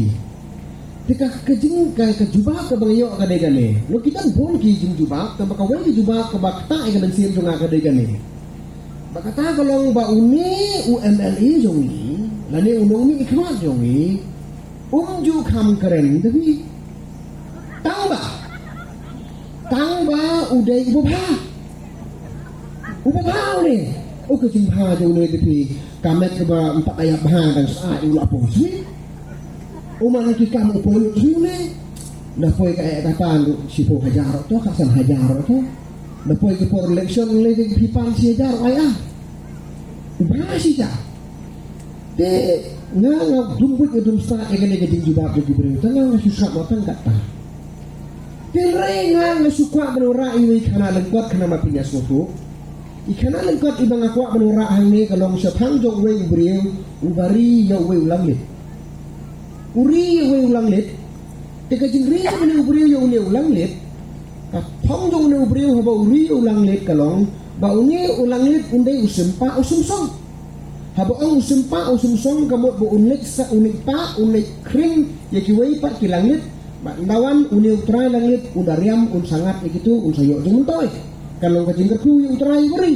Te ka, ka jing, ka, ka jubab kaba nga ïoh ka dei kane. Long ki don bun ki jingjubab, tangba kawei ka jubab kaba ktah ïa ka mynsiem jong nga ka dei kane. Ba kata ka long ba une u M L A jong ngi lane u nongmihkhmat jong ngi um ju kham kren da phi. Tangba, tangba u dei uba bha. Uba bha une. U, ka jingbha jong une da phi, ka met kaba ym pat ïa bha dang sah u la poi shuh. U man ki kam u poi lut shuh une. Na poi ka eh ka tan ruh shiphew hajar ruh to, ka san hajar ruh to. Na poi ka por election lei dei phi pan shi hajar ruh ai ah. U bha shisha. Te nga, nga dum buit nga dum stad ïa kane ka jingjubab jong ki briew, te nga, nga shu sngap ma tang katta. Te hynrei nga, nga shu kwah ban wanrah ïa i khana lyngkot, khana ba phin ïa sngewthuh. I khana lyngkot iba nga kwah ban wanrah hangne ka long shaphang jong uwei u briew uba ri ïa uwei u langlit. U ri ïa uwei u langlit. Te ka jingri jong une u briew ïa une u langlit, ka thong jong une u briew haba u ri ïa u langlit ka long ba une u langlit un dei u sympa u symsong. Haba ong u sympa u symsong ka mut ba un leit sa, un leit pah, un leit khring ïa kiwei pat ki langlit. Ba ynda wan une u trai langlit un da riam, un sa ngat ïa kito, un sa ïoh jingmyntoi. Ka long ka jingkyrkhu ïa u trai uba ri.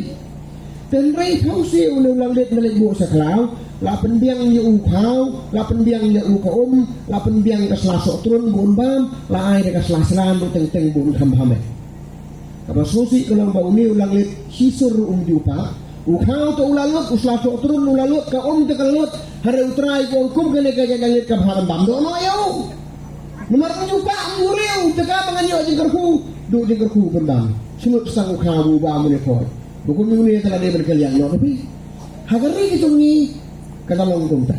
Te hynrei thaw shuh une u langlit ba leit buh sha khlaw, la pynbiang ïa u khaw, la pynbiang ïa u ka um, la pynbiang ka sla sohtrun ba un bam, la ai da ka sla slan ruh teng teng ba un kham bam eh. Kaba sngewsih ka long ba une u langlit shi sur ruh um ju pah. U khaw te u la lut, u sla sohtrun u la lut, ka um te ka la lut. Hynrei u trai u ong kum kane ka jait langlit ka bha ban bam doh noh ïa u. Namar um ju pah, um ju riam, te kaba ngan ïoh jingkyrkhu, duh jingkyrkhu ban bam. Shu lut tang u khaw u bam une khoi. Ba kum une te la dei ban kylliang noh da phi. Ha ka ri ka jong ngi ka la long kumta.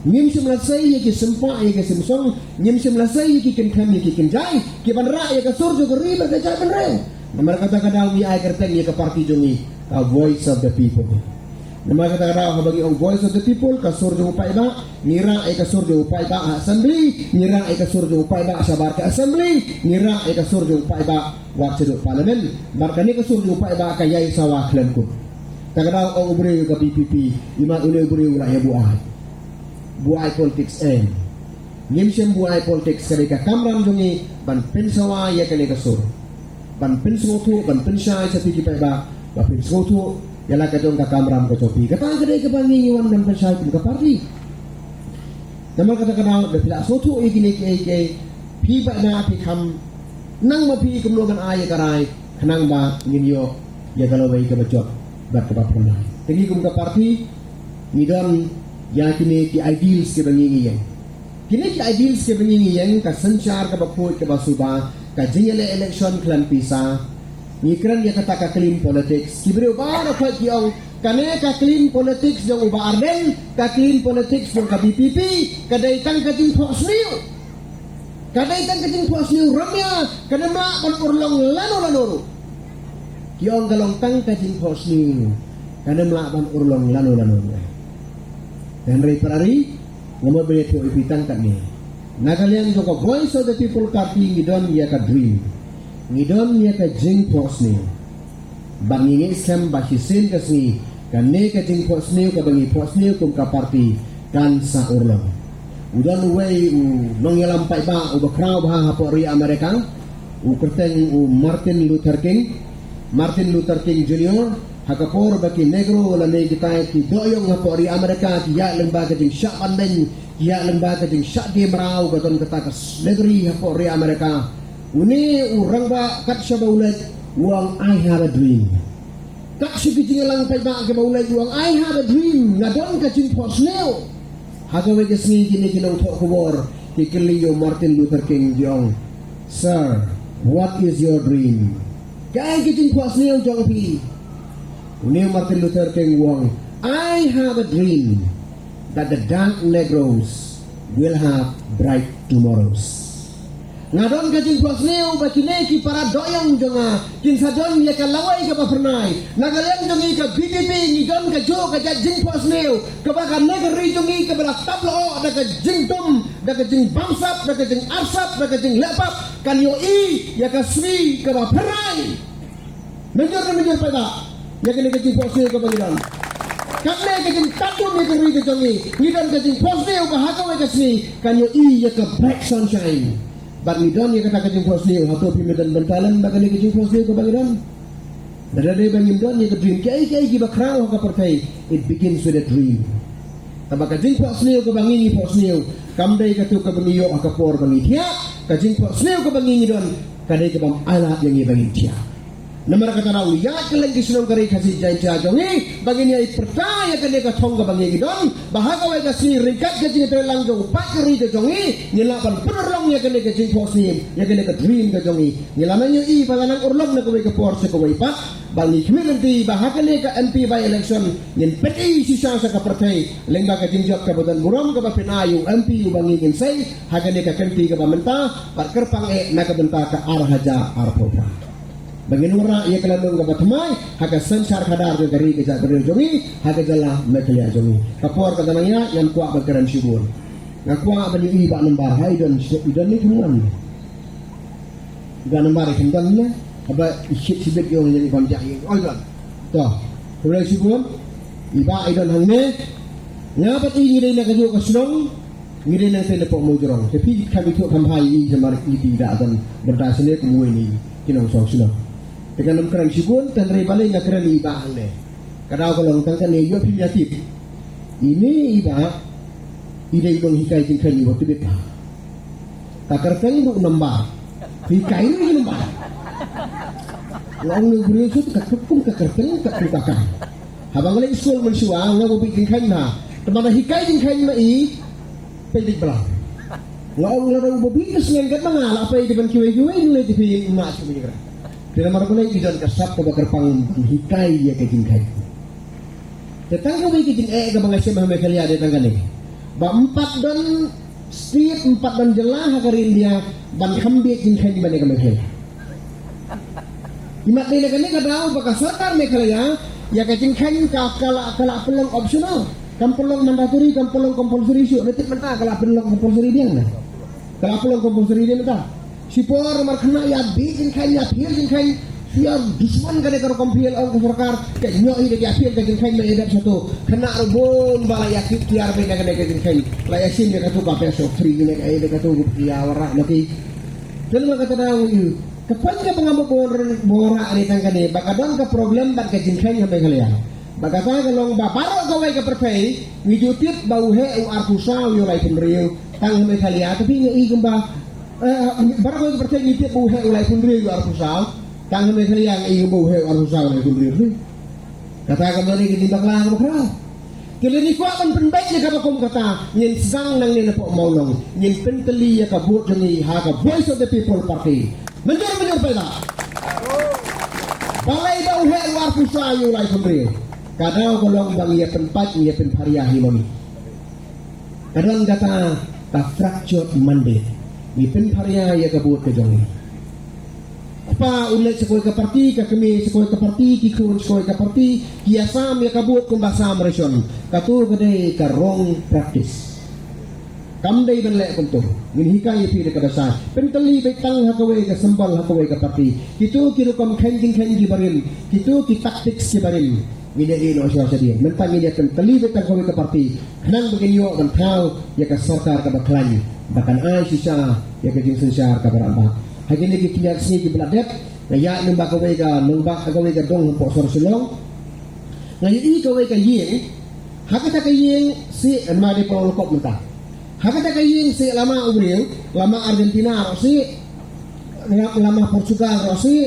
Ngim shym la sei ïa ki sympa ïa ki symsong, ngim shym la sei ïa ki kynthem ïa ki kynjai, ki ban rah ïa ka sur jong ka ri bad ka jaitbynriew. Namar kata ka daw ngi ai kyrteng ïa ka party jong ngi ka Voice of the People. Namar kata ka daw haba ngi ong Voice of the People, ka sur jong u paidbah, ngi rah ïa ka sur jong u paidbah ha assembly, ngi rah ïa ka sur jong u paidbah shabar ka assembly, ngi rah ïa ka sur jong u paidbah wat shaduh parliament. Bad kane ka sur jong u paidbah ka ïai sawa khlem kut. Ta ka daw ong u briew ka V P P, imat une u briew la ïa buaid. Buaid politics em. Ngim shym buaid politics, ka dei ka kamram jong ngi ban pynsawa ïa kane ka sur. Ban pynsngewthuh, ban pynshai sha phi ki paidbah, ba phin sngewthuh ïa la ka jong ka kamram ka jong phi. Kata ka dei kaba ngi ngi wan ban pynshai kum ka party. Namar kata ka daw da phi la sngewthuh ïa kine kiei kiei, phi paidbah phi kham nang ma phi kumno ban ai ïa ka rai, khnang ba ngin ïoh ïa ka lawei kaba jot bad kaba pynlait. Te ngi kum ka party Ngi don ïa kine ki ideals kiba ngi ngi ïeng. Kine ki ideals kiba ngi ngi ïeng, ka synshar kaba khuid kaba suba, ka jingïaleh election khlem pisa. Ngi kren ïa kata ka clean politics. Ki briew baroh ki ong, kane ka clean politics jong u Bah Ardent, ka clean politics jong ka V P P, ka dei tang ka jingphohsniew. Ka dei tang ka jingphohsniew, ramia, kan ym lah ban urlong lano lano ruh. Ki ong ka long tang ka jingphohsniew, kan ym lah ban urlong lano lano ruh. Hynrei para ri, nga mut ban ïathuh ïa phi tang katne. Na ka liang jong ka Voice of the People Party ngi don ïa ka dream. Ngi don ïa ka jingphohsniew. Bad ngi ngeit skhem ba shisien ka sngi, kane ka jingphohsniew kaba ngi phohsniew kum ka party kan sa urlong. U don uwei u nongïalam paidbah uba khraw bha hapoh ri Amerika, u kyrteng u Martin Luther King, Martin Luther King Junior, ha ka por ba ki Negro lane kitai ki dohïong hapoh ri Amerika ki ïaid lyngba ka jingshah banbeiñ, ki ïaid lyngba ka jingshah die mraw, ka don kata ka slavery hapoh ri Amerika. Une u rangbah kat shaba u leit u ong, "I have a dream." Kat sha ki jingïalang paidbah kiba u leit u ong, "I have a dream." Nga don ka jingphohsniew. Ha kawei ka sngi kine ki nongthoh khubor ki kylli ïa u Martin Luther King, ki ong, "Sir, what is your dream? Kaei ka jingphohsniew jong phi?" Une u Martin Luther King u ong, "I have a dream that the dark Negroes will have bright tomorrows." Nga don ka jingphohsniew ba kine ki para dohïong jong nga kin sa don ïa ka lawei kaba phyrnai. Na ka liang jong ngi ka V P P ngi don kajuh ka jait jingphohsniew kaba kane ka ri jong ngi kaba la tap lyoh da ka jingdum, da ka jingbamsap, da ka jingarsap, da ka jingleh pap kan ïohi ïa ka sngi kaba phyrnai. Mynjur ne mynjur paidbah, ïa kane ka jingphohsniew kaba ngi don. Katne ka jingtatdum ïa ka ri ka jong ngi. Ngi don ka jingphohsniew ba ha kawei ka sngi kan ïohi ïa ka bright sunshine. Bad ngi don ïa kata ka jingphohsniew, hato phim don bynta lem bad kane ka jingphohsniew kaba ngi don? Lada dei ba ngim don ïa ka dream, kiei kiei kiba khraw ha ka pyrthei, it begins with a dream. Kaba ka jingphohsniew kaba ngi ngi phohsniew, kam dei kato kaba ngi ïoh ha ka por ba ngi thiah, ka jingphohsniew kaba ngi ngi don, ka dei kaba ai lad ïa ngi ba ngin thiah. Namar kata ngi ïa kylleng ki shnong ka ri Khasi Jaiñtia jong ngi, ba ngin ïa pyrta ïa kane ka thong kaba ngi ngi don, ba ha kawei ka sngi ryngkat ka jingïatreilang jong u paid ka ri ka jong ngi, ngin lah ban pynurlong ïa kane ka jingphohsniew, ïa kane ka dream ka jong ngi. Ngi lah ban ïohi ba la nang urlong na kawei ka por sha kawei pat, ba ngi khmih lynti ba ha kane ka M P by election ngin pyni shisha sha ka pyrthei lyngba ka jingjop kaba don burom kaba phin ai ïa u M P uba ngi ngin sei ha kane ka kynti kaba mynta, bad kyrpang eh na ka bynta ka ar hajar arphew phra. Ba ngin wanrah ïa ka lynnong kaba thymmai ha ka synshar khadar jong ka ri ka jaitbynriew jong ngi, ha ka jylla Meghalaya jong ngi. Ka por ka dang nang ïaid, ngan kwah ban kren shibun. Nga kwah ban ïohi Bah Nambar, ha i don, i don ne i khlem don? Bah Nambar i khlem don ne? Haba i shit shibit ïong ïa i bym jah ïa i. Oi don. To. Khublei shibun. I Bah i don hangne. Nga bad i ngi dei na kajuh ka shnong. Ngi dei nangtei na Pohmawjrong. Te phi kham ithuh kham bha ïa i, namar i ti da don bynta shane kum uwei na ki nongshong shnong. Te ngan ym kren shibun, tang hynrei balei nga kren ïa i Bah hangne. Ka daw ka long tang kane, ïoh phim ïa tip. Ine i Bah, i dei i nonghikai jingkheiñ iba tbit bha. Ka kyrteng ruh Nambar. Hikai ruh i Nambar. Nga ong ïa u briew sut ka kum ka kyrteng ka kum ka kam. Haba nga leit skul mynshuwa nga ba bieit jingkheiñ bha. Te ba da hikai jingkheiñ ma i, peit beit bla. Nga ong lada uba bieit ka sngen kat ma nga la peit ban kiwei kiwei, ngi leit phi ma shu bieit. Te namar balei? I don ka sap kaba kyrpang ban hikai ïa ka jingkheiñ. Te tang kawei ka jingeh kaba nga shem ha Meghalaya dei tang kane. Ba ym pat don state, ym pat don jylla ha ka ri India ban kham bieit jingkheiñ ban ïa ka Meghalaya. I mat dei na kane ka daw ba ka sorkar Meghalaya ïa ka jingkheiñ ka, ka la, ka la pynlong optional. Kam pynlong mandatory, kam pynlong compulsory shuh. Te tip mynta ka la pynlong compulsory biang na. Ka la pynlong compulsory dei mynta. Shipor namar khynnah ïa bieit jingkheiñ, ïa phiel jingkheiñ. Shu ïa dushman ka dei ka rukom phiel, ong ka sorkar. Ka ñiuh hi da ka phiel ka jingkheiñ, ma ïa dep shato. Khynnah ruh bun ba la ïa kit tiar beit na ka dei ka jingkheiñ. La ïa shim ïa kato ka best of three ne ka ïa dei kato, ïa wanrah ma ki. Te namar kata daw ïa ka pynka ba nga mut ban wanrah dei tang kane ba ka don ka problem bad ka jingkheiñ ha Meghalaya. Ba kata ka long ba baroh kawei ka pyrthei ngi ju tip ba u heh u arphew saw ïa u laiphew hynriew, tang ha Meghalaya te phi nga i kumba, eh, baroh kawei ka pyrthei ngi tip ba u heh u laiphew hynriew ïa u arphew saw, tang ha Meghalaya nga i kumba u heh u arphew saw u laiphew hynriew. Kata ka long ka jingbakla kaba khraw. Te lada ngi kwah ban pynbeit ïa kaba kum kata, ngin sdang nangne napoh Mawlong, ngin pyntylli ïa ka vote jong ngi ha ka Voice of the People Party. Mynjur, mynjur paidbah. Balei ba u heh u arphew saw ïa u laiphew hynriew? Ka daw ka long ba ngi ïa pynpait, ngi ïa pynpharia hi ma ngi. Ka don kata ka fractured mandate. Ngi pynpharia ïa ka vote ka jong ngi. Kpa un leit sha kawei ka parti, ka kmie sha kawei ka parti, ki khun sha kawei ka parti, ki ïa sam ïa ka vote kumba sam ration. Kato ka dei ka wrong practice. Kam dei ban leh kumto. Ngin hikai ïa phi da kaba shai. Pyntylli beit tang ha kawei ka symbol, ha kawei ka parti. Kito ki rukom kheiñ jingkheiñ kiba rim, kito ki tactics kiba rim, ngin ïa ïeh noh shuwa shadien. Mynta ngin ïa pyntylli beit tang ha kawei ka parti, khnang ba ngin ïoh ban thaw ïa ka sorkar kaba khlaiñ, ba kan ai shisha ïa ka jingsynshar kaba radbah. Ha kine ki khyndiat sngi kiba la dep, nga ïaid lyngba kawei ka nongbah, kawei ka dong hapoh sor Shillong. Nga ïohi kawei ka ïing, ha kata ka ïing seh, namar dei pynlong lukop mynta. Ha kata ka ïing seh lama u briew, lama Argentina ruh seh, la-, lama Portugal ruh seh,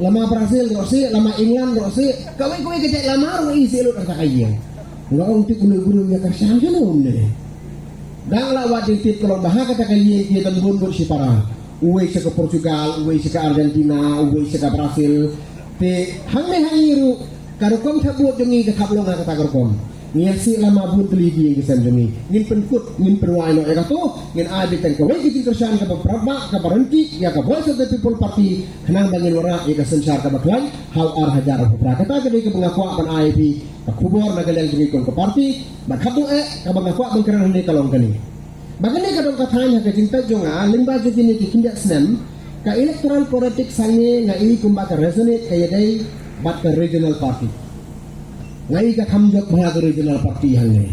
lama Brazil ruh seh, lama England ruh seh. Kawei kawei ka jaid lama ruh i seh lut ha kata ka ïing. Nga ong, te kano kano ïa ka sha jong u ne. Dang la wad jingtip ka long ba ha kata ka ïing ki don bun bun shipara. Uwei sha ka Portugal, uwei sha ka Argentina, uwei sha ka Brazil. Te hangne ha ngi ruh ka rukom thep vote jong ngi ka thep long ha kata ka rukom. Ngi ïa seh lama bun tylli ki ïing ki sem jong ngi. Ngin pynkut, ngin pynwai noh ïa kato, ngin ai beit tang kawei ka jingkyrshan kaba radbah, kaba ryntih ïa ka Voice of the People Party, khnang ba ngin wanrah ïa ka synshar kaba khlaiñ ha u ar hajar arphew phra. Kata ka dei kaba nga kwah ban ai ïa phi ka khubor na ka liang jong ngi kum ka parti. Bad khatduh eh kaba nga kwah ban kren hangne ka long kane. Ba kane ka dong ka thaiñ ha ka jingpeit jong nga lyngba jong kine ki khyndiat snem, ka electoral politics hangne nga i kumba ka resonate ka ïadei bad ka regional party. Nga i ka kham jop bha ka regional party hangne.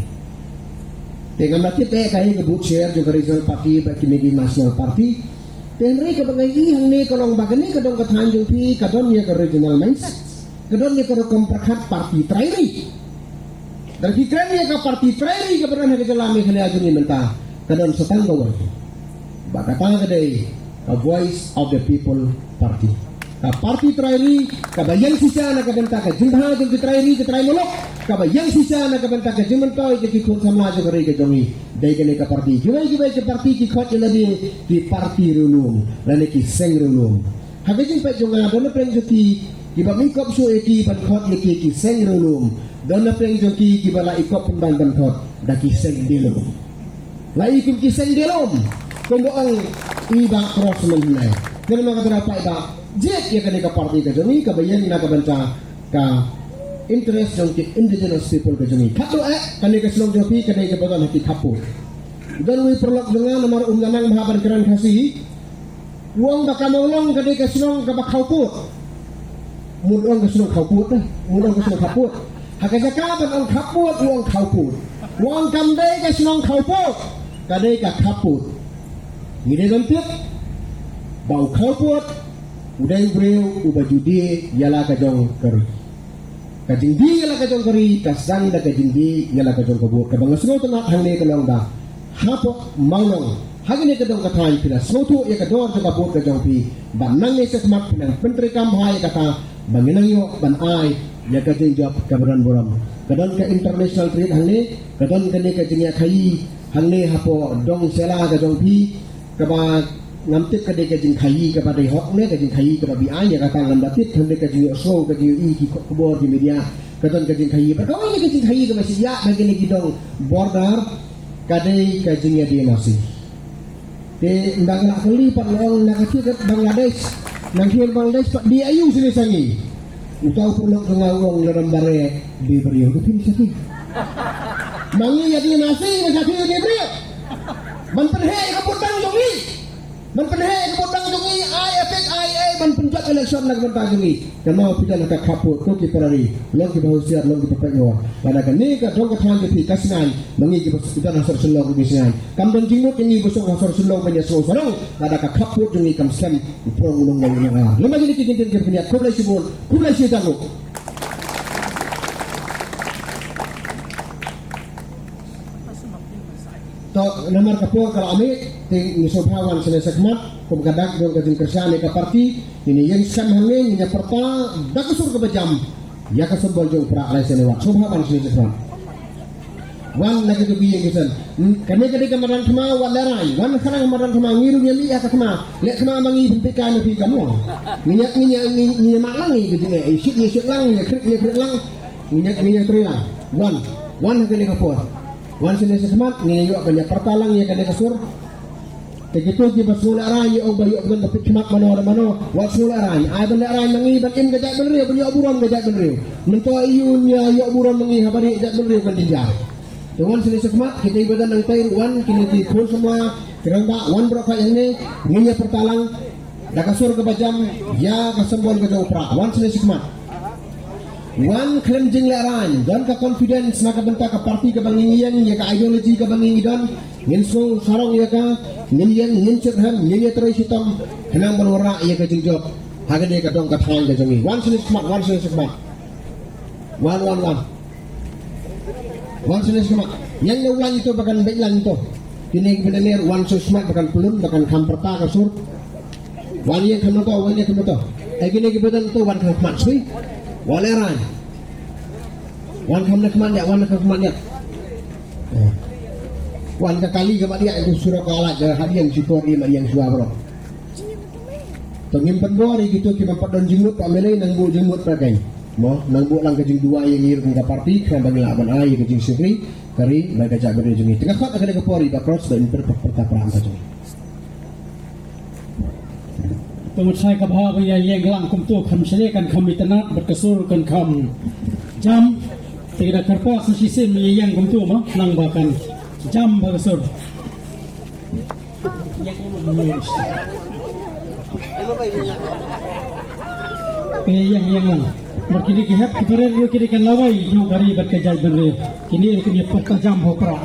Te ngam da tip eh kaei ka vote share jong ka regional party bad kine ki national party. Te hynrei kaba nga i hangne ka long ba kane ka dong ka thaiñ jong phi ka don ïa ka regional mindset. Ka don ïa ka rukom pyrkhat parti trai ri. Lada phi kren ïa ka parti trai ri kaba don ha ka jylla Meghalaya jong ngi mynta, ka don sa tang kawei. Ba kata ka dei ka Voice of the People Party. Ka parti trai ri kaba ïeng shisha na ka bynta ka jingbha jong ki trai ri ki trai muluk, kaba ïeng shisha na ka bynta ka jingmyntoi jong ki khun samla jong ka ri ka jong ngi. Dei kane ka parti. Kiwei kiwei ki parti ki khot ïa lade ki parti riewlum lane ki seng riewlum. Ha ka jingpeit jong nga, don na pdeng jong ki kiba ym i kop shuh ïa ki ban khot ïa ki ki seng riewlum. Don na pdeng jong ki kiba la i kop pynban ban khot da ki seng dieng lum. La i kum ki seng dieng lum, kumba ong i Bah Crossman hynne. Te namar kata da paidbah, jied ïa kane ka parti ka jong ngi kaba ïeng na ka bynta ka interest jong ki indigenous people ka jong ngi. Khatduh eh, kane ka shnong jong phi ka dei kaba don ha ki khappud. Don uwei u paralok jong nga namar um da nang bha ban kren Khasi. U ong ba ka Mawlong ka dei ka shnong kaba khapud. Mut u ong ka shnong khapud, eh. Mut u ong ka shnong khapud. Ha ka jaka ban ong khapud, u ong khapud. U ong kam dei ka shnong khapud. Ka dei ka khapud. Ngi dei ban tip ba u khapud u dei u briew uba ju die ïa la ka jong ka ri. Ka jingdie ïa la ka jong ka ri ka sdang da ka jingdie ïa la ka jong ka vote. Kaba nga sngewtynnat hangne ka long ba hapoh Mawlong ha kane ka dong ka thaiñ phi la sngewthuh ïa ka dor jong ka vote ka jong phi. Ba nangne shakhmat phi nang pyntreikam bha ïa kata ba ngin nang ïoh ban ai ïa ka jingjop kaba don burom. Ka don ka international trade hangne, ka don kane ka jingïakhaïi hangne hapoh dong Shella ka jong phi. Kaba ngam tip ka dei ka jingkhaïi kaba dei hok ne ka jingkhaïi kaba biang, ïa kata ngam da tip, hynrei ka jingïohsngew, ka jingïohi ki khubor ki media, ka don ka jingkhaïi. Bad kawei ka jingkhaïi kaba shiphiah ba kine ki dong border ka dei ka jingïadie masi. Te ynda nga la kylli pat nga ong na ka thie ka Bangladesh, nang thie Bangladesh pat die aïu shane sha ngi. Uta u paralok jong nga u ong lada ym bareh die briew, to phin sha phi. Ma ngi ïadie masi, ma sha phi die briew. Ban pynheh ïa ka putang jong ngi. Ban pynheh ïa ka putang jong ngi, ai effect, ai, ai, ban pynjot election na ka bynta jong ngi. Kynmaw phi don ha ka khapud, ko ki para ri, long kiba husiar, long kiba peit ngur. Lada kane ka dong ka thaiñ jong phi ka sngewsih, ma ngi kiba don ha sor Shillong ngi sngewsih. Kam don jingmut ïa ngi ba shong ha sor Shillong ban ïasngew sarong, lada ka khapud jong ngi kam slem, u prong u nongwei u nongaïar. Lem bad kine ki kyntien ki pynïaid, khublei shibun, khublei shihajar nguh. To, namar ka por ka la mih, te ngi sngewbha wan shane shakhmat, kum ka dak jong ka jingkyrshan ïa ka parti, ngin ïeng skhem hangne, ngin ïa pyrta da ka sur kaba jam ïa ka symbol jong u prah lai sene wat. Sngewbha wan shane shakhmat. Wan na ka jong ki ïing ki sem. Hmm, kane ka dei ka madan thma, wat lehrain. Wan khnang madan thma, ngi ruh ngi ïa ka thma. Leh thma ma ngi pynpeit kai ma phi ka mo. Ngi ïa, ngi ïa, ngi ïa, ngi ïa mak lang ngi ka jingeh. Ïa shit, ïa shit lang, ïa khrit, ïa khrit lang. Ngi ïa, ngi ïa trei lang. Wan, wan ha kane ka por. Wan shane shakhmat, ngi ïa ïoh ban ïa pyrta lang ïa kane ka sur. Te kito kiba sngewlehraiñ ïa ong ba ïoh ban da peit khmat mano re mano, wat sngewlehraiñ. Ai ban lehraiñ ma ngi ban im ka jaitbynriew, ban ïoh burom ka jaitbynriew. Mynta ïa un ïa ïoh burom ma ngi haba rieh jaitbynriew kan jynjar. Te wan shane shakhmat, kita kiba don nangtei ruh wan, kine ki khun samla, ki rangbah, wan baroh khoit hangne, ngin ïa pyrta lang da ka sur kaba jam ïa ka symbol ka jong u prah. Wan shane shakhmat. Wan khlem jinglehraiñ, don ka confidence na ka bynta ka party kaba ngi ïeng, ïa ka ideology kaba ngi don, ngin sngewsarong ïa ka, ngin ïeng, ngin shitrhem, ngin ïatrei shitom, khnang ban wanrah ïa ka jingjop ha kane ka dong ka thaiñ ka jong ngi. Wan shane shakhmat, wan shane shakhmat. Wan, wan, wan. Wan shane shakhmat. Ïeng na u lain ito ba kan beit lang ito. Kine kiba na mer, wan shane shakhmat ba kan pynlong, ba kan kham pyrta ka sur. Wan ïeng kham na to, wan ïeng kham na to. Ai kine kiba don to wan kham khmat sui. Wan lehraiñ. Wan kham na khmat ïa, wan kham khmat ïa. Eh. Wan ka kali ka mat ïa, itu surok ka alat ka hadiang syukur ïa mat ïa shuwa bro. To ngim pynbor ïa kito kiba pat don jingmut, pa melei nang buh jingmut pa keiñ. Mo, nang buh lang ka jingduwai ïa ngi ruh kum ka party, khnang ba ngin lah ban ai ïa ka jingshakri ka ri bad ka jaitbynriew jong ngi. Te nga khot ha kane ka por ïa ka cross ba in pyrta pyrta prah ka jong ngi. To ngut shai ka bha ba ïa ïeng lang kumto, kham shlei kan kham itynnad bad ka sur kan kham jam. Te da kyrpad sa shisien ïa ïeng kumto mo, nang ba kan jam bha ka sur. Ïeng, ïeng lang. Bad kine ki hep ki peret ruh kine kan lawei ïa ka ri bad ka jaitbynriew. Kine ruh kin ïa pyrta jam ha u prah.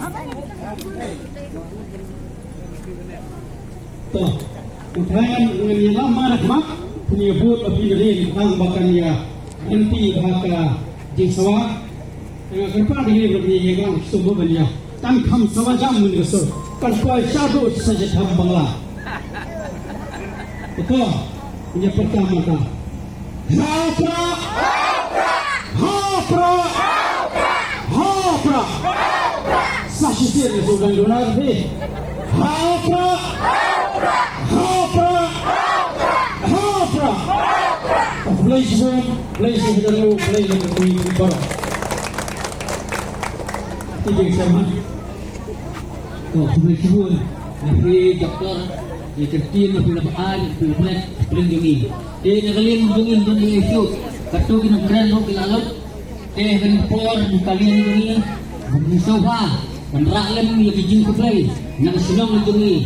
To, u Thailand ngan ïa lam mar khmat, phin ïa bud ba phin ring tang ba kan ïa lynti bha ka jingsawa. Te nga kyrpad ïa ngi ba phin ïa nang sum ba ban ïa tang kham sawa jam mynta ka sur. Kan poi shaduh sa jait tham Bangla. Te to, ïa pyrta mynta. Ha u prah! Ha u prah! Ha u prah! Sa shisien ngi shu dang dunar phi. Ha u prah! Ha u prah! Ha u prah! Khublei shibun, khublei shibun, khublei shibun baroh. Ti ding sama. Ko khublei shibun. Ïa phi doktor, ïa Christine, ïa phi na ba ai, ïa phi na ba ai, ïa phi na ba ai. Te na ka liang jong ngi don ïa issue. Katto ki nongkren ruh ki la lut. Te ha kane ka por na ka liang jong ngi, ngi sngewbha ban rah lem ïa ki jingkhublei na ka shnong jong ngi.